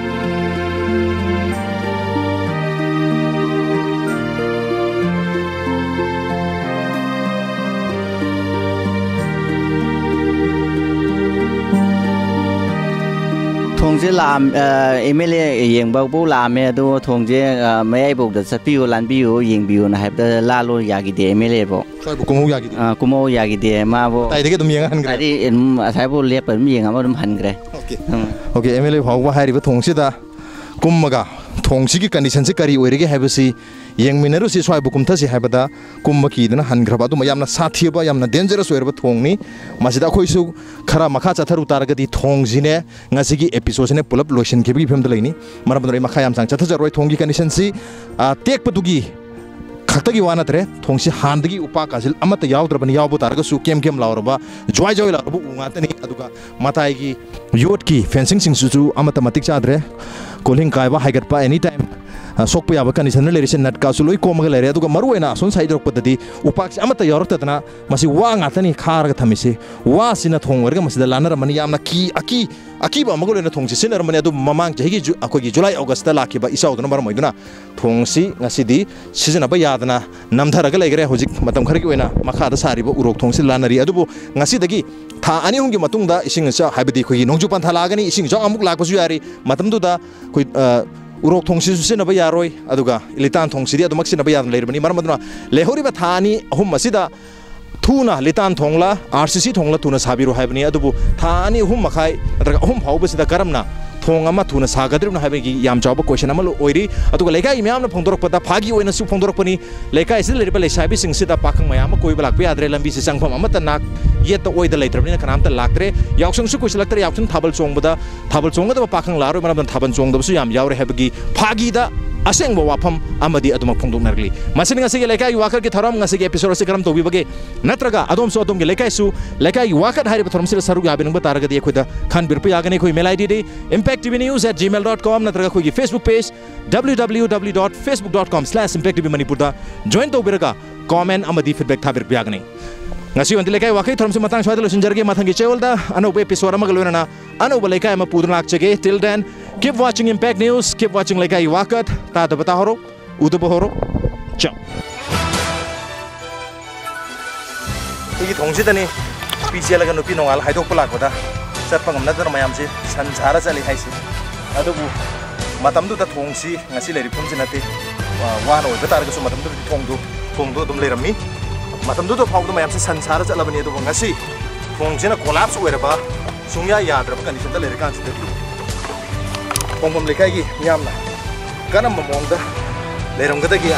ꯊꯣꯡꯁꯦ ꯂꯥꯛꯑꯝ ꯑꯦꯝ ꯑꯦꯜ ꯑꯦ ꯌꯦꯡꯕꯕꯨ ꯂꯥꯛꯑꯝꯃꯦ꯫ ꯑꯗꯣ ꯊꯣꯡꯁꯦ, ꯑ, ꯃꯌꯥꯏꯐꯥꯎꯗ ꯆꯠꯄꯤꯌꯨ, ꯂꯥꯟꯕꯤꯌꯨ, ꯌꯦꯡꯕꯤꯌꯨꯅ ꯍꯥꯏꯕꯗ ꯂꯥꯜꯂꯣ ꯌꯥꯈꯤꯗꯦ ꯑꯦꯝ ꯑꯦꯜ ꯑꯦꯕꯨ꯫ ꯁ꯭ꯋꯥꯏꯕꯨ ꯀꯨꯝꯍꯧ ꯌꯥꯈꯤꯗꯦ꯫ ꯑ, ꯀꯨꯝꯍꯧ ꯌꯥꯈꯤꯗꯦ ꯃꯥꯕꯨ꯫ ꯃꯇꯥꯏꯗꯒꯤ ꯑꯗꯨꯝ ꯌꯦꯡꯉ ꯍꯟꯈ꯭ꯔꯦ꯫ ꯍꯥꯏꯗꯤ ꯑꯗꯨꯝ ꯑꯁꯥꯏꯕꯨ ꯂꯦꯞꯄ ꯑꯗꯨꯝ ꯌꯦꯡꯉꯒ ꯑꯗꯨꯝ ꯍꯟꯈ꯭ꯔꯦ꯫ Okay. Um. Okay, M L A ꯐꯥꯎꯕ ꯍꯥꯏꯔꯤꯕ ꯊꯣꯡꯁꯤꯗ ꯀꯨꯝꯃꯒ ꯊꯣꯡꯁꯤꯒꯤ ꯀꯟꯗꯤꯁꯟꯁꯤ ꯀꯔꯤ ꯑꯣꯏꯔꯤꯒꯦ ꯍꯥꯏꯕꯁꯤ ꯌꯦꯡꯃꯤꯟꯅꯔꯨꯁꯤ꯫ ꯁ꯭ꯋꯥꯏꯕꯨ ꯀꯨꯝꯊꯁꯤ ꯍꯥꯏꯕꯗ ꯀꯨꯝꯕ ꯀꯤꯗꯅ ꯍꯟꯈ꯭ꯔꯕ ꯑꯗꯨꯝꯕ ꯌꯥꯝꯅ ꯁꯥꯊꯤꯕ, ꯌꯥꯝꯅ ꯗꯦꯟꯖꯔꯁ ꯑꯣꯏꯔꯕ ꯊꯣꯡꯅꯤ꯫ ꯃꯁꯤꯗ ꯑꯩꯈꯣꯏꯁꯨ ꯈꯔ ꯃꯈꯥ ꯆꯠꯊꯔꯨ ꯇꯥꯔꯒꯗꯤ ꯊꯣꯡꯁꯤꯅꯦ ꯉꯁꯤꯒꯤ ꯑꯦꯄꯤꯁꯣꯗꯁꯤꯅꯦ ꯄꯨꯂꯞ ꯂꯣꯏꯁꯤꯟꯈꯤꯕꯒꯤ ꯐꯤꯕꯝꯗ ꯂꯩꯅꯤ꯫ ꯃꯔꯝ ꯑꯗꯨꯅ ꯑꯩ ꯃꯈꯥ ꯌꯥꯝ ꯁꯥꯡ ꯆꯠꯊꯖꯔꯣꯏ꯫ ꯊꯣꯡꯒꯤ ꯀꯟꯗꯤꯁꯟꯁꯤ, ꯑ, ꯇꯦꯛꯄꯗꯨꯒꯤ ꯈꯛꯇꯒꯤ ꯋꯥ ꯅꯠꯇ꯭ꯔꯦ, ꯊꯣꯡꯁꯤ ꯍꯥꯟꯅꯗꯒꯤ ꯎꯄꯥꯛ ꯀꯥꯁꯤꯜ ꯑꯃꯠꯇ ꯌꯥꯎꯗ꯭ꯔꯕꯅꯤ, ꯌꯥꯎꯕ ꯇꯥꯔꯒꯁꯨ ꯀꯦꯝ ꯀꯦꯝ ꯂꯥꯎꯔꯕ, ꯖ꯭ꯋꯥꯏ ꯖ꯭ꯋꯥꯏ ꯂꯥꯎꯔꯕ ꯎ ꯉꯥꯛꯇꯅꯤ꯫ ꯑꯗꯨꯒ ꯃꯇꯥꯏꯒꯤ ꯌꯣꯠꯀꯤ ꯐꯦꯟꯁꯤꯡꯁꯤꯡꯁꯤꯁꯨ ꯑꯃꯠꯇ ꯃꯇꯤꯛ ꯆꯥꯗ꯭ꯔꯦ꯫ ꯀꯣꯜꯍꯤꯡ ꯀꯥꯏꯕ, ꯍꯥꯏꯒꯠꯄ, ꯑꯦꯅꯤ ꯇꯥꯏꯝ, ꯑ, ꯁꯣꯛꯄ ꯌꯥꯕ ꯀꯟꯗꯤꯁꯟꯗ ꯂꯩꯔꯤꯁꯦ꯫ ꯅꯠꯀꯥꯁꯨ ꯂꯣꯏ ꯀꯣꯝꯃꯒ ꯂꯩꯔꯦ꯫ ꯑꯗꯨꯒ ꯃꯔꯨ ꯑꯣꯏꯅ ꯑꯁꯣꯝ ꯁꯥꯏꯠ ꯌꯧꯔꯛꯄꯗꯗꯤ ꯎꯄꯥꯛꯁꯦ ꯑꯃꯠꯇ ꯌꯥꯎꯔꯛꯇꯗꯅ ꯃꯁꯤ ꯋꯥ ꯉꯥꯛꯇꯅꯤ ꯈꯥꯔꯒ ꯊꯝꯃꯤꯁꯤ꯫ ꯋꯥꯁꯤꯅ ꯊꯣꯡ ꯑꯣꯏꯔꯒ ꯃꯁꯤꯗ ꯂꯥꯟꯅꯔꯝꯃꯅꯤ꯫ ꯌꯥꯝꯅ ꯀꯤ-, ꯑꯀꯤ-, ꯑꯀꯤꯕ ꯑꯃꯒ ꯂꯣꯏꯅ ꯊꯣꯡꯁꯤ ꯁꯤꯖꯤꯟꯅꯔꯝꯕꯅꯤ꯫ ꯑꯗꯨꯕꯨ ꯃꯃꯥꯡ ꯆꯍꯤꯒꯤ ꯖꯨ-, ꯑꯩꯈꯣꯏꯒꯤ ꯖꯨꯂꯥꯏ ꯑꯣꯒꯁꯇ ꯂꯥꯛꯈꯤꯕ ꯏꯆꯥꯎꯗꯨꯅ ꯃꯔꯝ ꯑꯣꯏꯗꯨꯅ ꯊꯣꯡꯁꯤ ꯉꯁꯤꯗꯤ ꯁꯤꯖꯤꯟꯅꯕ ꯌꯥꯗꯅ ꯅꯝꯊꯔꯒ ꯂꯩꯈ꯭ꯔꯦ꯫ ꯍꯧꯖꯤꯛ ꯃꯇꯝ ꯈꯔꯒꯤ ꯑꯣꯏꯅ ꯃꯈꯥꯗ ꯁꯥꯔꯤꯕ ꯎꯔꯣꯛ ꯊꯣꯡꯁꯤ ꯂꯥꯟꯅꯔꯤ꯫ ꯑꯗꯨꯕꯨ ꯉꯁꯤꯗꯒꯤ ꯊꯥ ꯑꯅꯤ ꯑꯍꯨꯝꯒꯤ ꯃꯇꯨꯡꯗ ꯏꯁꯤꯡ ꯏꯆꯥꯎ, ꯍꯥꯏꯕꯗꯤ ꯑꯩꯈꯣꯏꯒꯤ ꯅꯣꯡꯖꯨ ꯄꯟꯊꯥ ꯂꯥꯛꯑꯒꯅꯤ, ꯏꯁꯤꯡ ꯏꯆꯥꯎ ꯑꯃꯨꯛ ꯂꯥꯛꯄꯁꯨ ꯌꯥꯔꯤ꯫ ꯃꯇꯝꯗꯨꯗ ꯑꯩꯈꯣꯏ, ꯑ, ꯎꯔꯣꯛ ꯊꯣꯡꯁꯤꯁꯨ ꯁꯤꯖꯤꯟꯅꯕ ꯌꯥꯔꯣꯏ, ꯑꯗꯨꯒ ꯂꯤꯇꯥꯟ ꯊꯣꯡꯁꯤꯗꯤ ꯑꯗꯨꯃꯛ ꯁꯤꯖꯤꯟꯅꯕ ꯌꯥꯗꯅ ꯂꯩꯔꯕꯅꯤ꯫ ꯃꯔꯝ ꯑꯗꯨꯅ ꯂꯩꯍꯧꯔꯤꯕ ꯊꯥ ꯑꯅꯤ ꯑꯍꯨꯝ ꯑꯁꯤꯗ ꯊꯨꯅ ꯂꯤꯇꯥꯟ ꯊꯣꯡꯂ, ꯑꯥꯔ ꯁꯤ ꯁꯤ ꯊꯣꯡꯂ ꯊꯨꯅ ꯁꯥꯕꯤꯔꯣ ꯍꯥꯏꯕꯅꯤ꯫ ꯑꯗꯨꯕꯨ ꯊꯥ ꯑꯅꯤ ꯑꯍꯨꯝ ꯃꯈꯥꯏ ꯅꯠꯇ꯭ꯔꯒ ꯑꯍꯨꯝ ꯐꯥꯎꯕꯁꯤꯗ ꯀꯔꯝꯅ ꯊꯣꯡ ꯑꯃ ꯊꯨꯅ ꯁꯥꯒꯗ꯭ꯔꯤꯕꯅꯣ ꯍꯥꯏꯕꯒꯤ ꯌꯥꯝ ꯆꯥꯎꯕ ꯀꯣꯏꯁꯟ ꯑꯃ ꯑꯣꯏꯔꯤ꯫ ꯑꯗꯨꯒ ꯂꯩꯀꯥꯏꯒꯤ ꯃꯤꯌꯥꯝꯅ ꯐꯣꯡꯗꯣꯔꯛꯄꯗ, ꯐꯥꯒꯤ ꯑꯣꯏꯅꯁꯨ ꯐꯣꯡꯗꯣꯔꯛꯄꯅꯤ, ꯂꯩꯀꯥꯏꯁꯤꯗ ꯂꯩꯔꯤꯕ ꯂꯩꯁꯥꯕꯤꯁꯤꯡꯁꯤꯗ ꯄꯥꯈꯪ ꯃꯌꯥꯝ ꯑꯃ ꯀꯣꯏꯕ ꯂꯥꯛꯄ ꯌꯥꯗ꯭ꯔꯦ, ꯂꯝꯕꯤꯁꯤ ꯆꯪꯐꯝ ꯑꯃꯠꯇ ꯅꯥꯛ ꯌꯦꯠꯇ ꯑꯣꯏꯗ ꯂꯩꯇ꯭ꯔꯕꯅꯤꯅ ꯀꯅꯥꯝꯇ ꯂꯥꯛꯇ꯭ꯔꯦ꯫ ꯌꯥꯎꯁꯪꯁꯨ ꯀꯨꯏꯁꯤꯜꯂꯛꯇ꯭ꯔꯦ, ꯌꯥꯎꯁꯪ ꯊꯥꯕꯜ ꯆꯣꯡꯕꯗ ꯊꯥꯕꯜ ꯆꯣꯡꯒꯗꯕ ꯄꯥꯈꯪ ꯂꯥꯛꯑꯔꯣꯏ꯫ ꯃꯔꯝ ꯑꯗꯨꯅ ꯊꯥꯕꯜ ꯆꯣꯡꯗꯕꯁꯨ ꯌꯥꯝ ꯌꯥꯎꯔꯦ ꯍꯥꯏꯕꯒꯤ ꯐꯥꯒꯤꯗ ꯑꯁꯦꯡꯕ ꯋꯥꯐꯝ ꯑꯃꯗꯤ ꯑꯗꯨꯃꯛ ꯐꯣꯡꯗꯣꯛꯅꯔꯛꯂꯤ꯫ ꯃꯁꯤꯅꯤ ꯉꯁꯤꯒꯤ ꯂꯩꯀꯥꯏꯒꯤ ꯋꯥꯀꯠꯀꯤ ꯊꯧꯔꯝ꯫ ꯉꯁꯤꯒꯤ ꯑꯦꯄꯤꯁꯣꯗ ꯑꯁꯤ ꯀꯔꯝ ꯇꯧꯕꯤꯕꯒꯦ? ꯅꯠꯇ꯭ꯔꯒ ꯑꯗꯣꯝꯁꯨ ꯑꯗꯣꯝꯒꯤ ꯂꯩꯀꯥꯏꯁꯨ ꯂꯩꯀꯥꯏꯒꯤ ꯋꯥꯀꯠ ꯍꯥꯏꯔꯤꯕ ꯊꯧꯔꯝꯁꯤꯗ ꯁꯔꯨꯛ ꯌꯥꯕꯤꯅꯤꯡꯕ ꯇꯥꯔꯒꯗꯤ ꯑꯩꯈꯣꯏꯗ ꯈꯟꯕꯤꯔꯛꯄ ꯌꯥꯒꯅꯤ꯫ ꯑꯩꯈꯣꯏ email I ꯗꯤꯗꯤ impact T V news at gmail dot com ꯅꯠꯇ꯭ꯔꯒ ꯑꯩꯈꯣꯏꯒꯤ Facebook page W W W dot facebook dot com slash impact T V Manipur ꯗ join ꯇꯧꯕꯤꯔꯒ comment ꯑꯃꯗꯤ feedback ꯊꯥꯕꯤꯔꯛꯄ ꯌꯥꯒꯅꯤ꯫ ꯉꯁꯤ ꯑꯣꯏꯅꯗꯤ ꯂꯩꯀꯥꯏ ꯋꯥꯀꯠ ꯊꯧꯔꯝꯁꯤ ꯃꯇꯥꯡ ꯁ꯭ꯋꯥꯏꯗ ꯂꯣꯏꯁꯤꯟꯖꯔꯒꯦ꯫ ꯃꯊꯪꯒꯤ ꯆꯌꯣꯜꯗ ꯑꯅꯧꯕ ꯑꯦꯄꯤꯁꯣꯗ ꯑꯃꯒ ꯂꯣꯏꯅꯅ ꯑꯅꯧꯕ ꯂꯩꯀꯥꯏ ꯑꯃ ꯄꯨꯗꯨꯅ ꯂꯥꯛꯆꯒꯦ꯫ Till then, keep watching Impact News, keep watching ꯂꯩꯀꯥꯏꯒꯤ ꯋꯥꯀꯠ꯫ ꯇꯥꯗꯕ ꯇꯥꯍꯧꯔꯣ, ꯎꯗꯕ ꯍꯧꯔꯣ꯫ ꯆꯥꯎ꯫ ꯑꯩꯈꯣꯏꯒꯤ ꯊꯣꯡꯁꯤꯗꯅꯤ ꯅꯨꯄꯤ ꯆꯦꯜꯂꯒ ꯅꯨꯄꯤ ꯅꯣꯡꯉꯥꯜ ꯍꯥꯏꯗꯣꯛꯄ ꯂꯥꯛꯄꯗ ꯆꯠꯄ ꯉꯝꯅꯗꯅ ꯃꯌꯥꯝꯁꯤ ꯁꯟ ꯁꯥꯔ ꯆꯠꯂꯤ ꯍꯥꯏꯁꯤ꯫ ꯑꯗꯨꯕꯨ ꯃꯇꯝꯗꯨꯗ ꯊꯣꯡꯁꯤ ꯉꯁꯤ ꯂꯩꯔꯤꯕ ꯐꯤꯕꯝꯁꯤ ꯅꯠꯇꯦ꯫ ꯋꯥ-, ꯋꯥꯅ ꯑꯣꯏꯕ ꯇꯥꯔꯒꯁꯨ ꯃꯇꯝꯗꯨꯗꯗꯤ ꯊꯣꯡꯗꯨ, ꯊꯣꯡꯗꯨ ꯑꯗꯨꯝ ꯂꯩꯔꯝꯃꯤ꯫ ꯃꯇꯝꯗꯨꯗ ꯐꯥꯎꯕꯗ ꯃꯌꯥꯝꯁꯤ ꯁꯟ ꯁꯥꯔ ꯆꯠꯂꯕꯅꯤ꯫ ꯑꯗꯨꯕꯨ ꯉꯁꯤ ꯊꯣꯡꯁꯤꯅ ꯀꯣꯂꯥꯞꯁ ꯑꯣꯏꯔꯕ, ꯁꯨꯡꯌꯥ ꯌꯥꯗ꯭ꯔꯕ ꯀꯟꯗꯤꯁꯟꯗ ꯂꯩꯔꯀꯥꯟꯁꯤꯗ ꯈꯣꯡꯕꯝ ꯂꯩꯀꯥꯏꯒꯤ ꯃꯤꯌꯥꯝꯅ ꯀꯔꯝꯕ ꯃꯑꯣꯡꯗ ꯂꯩꯔꯝꯒꯗꯒꯦ?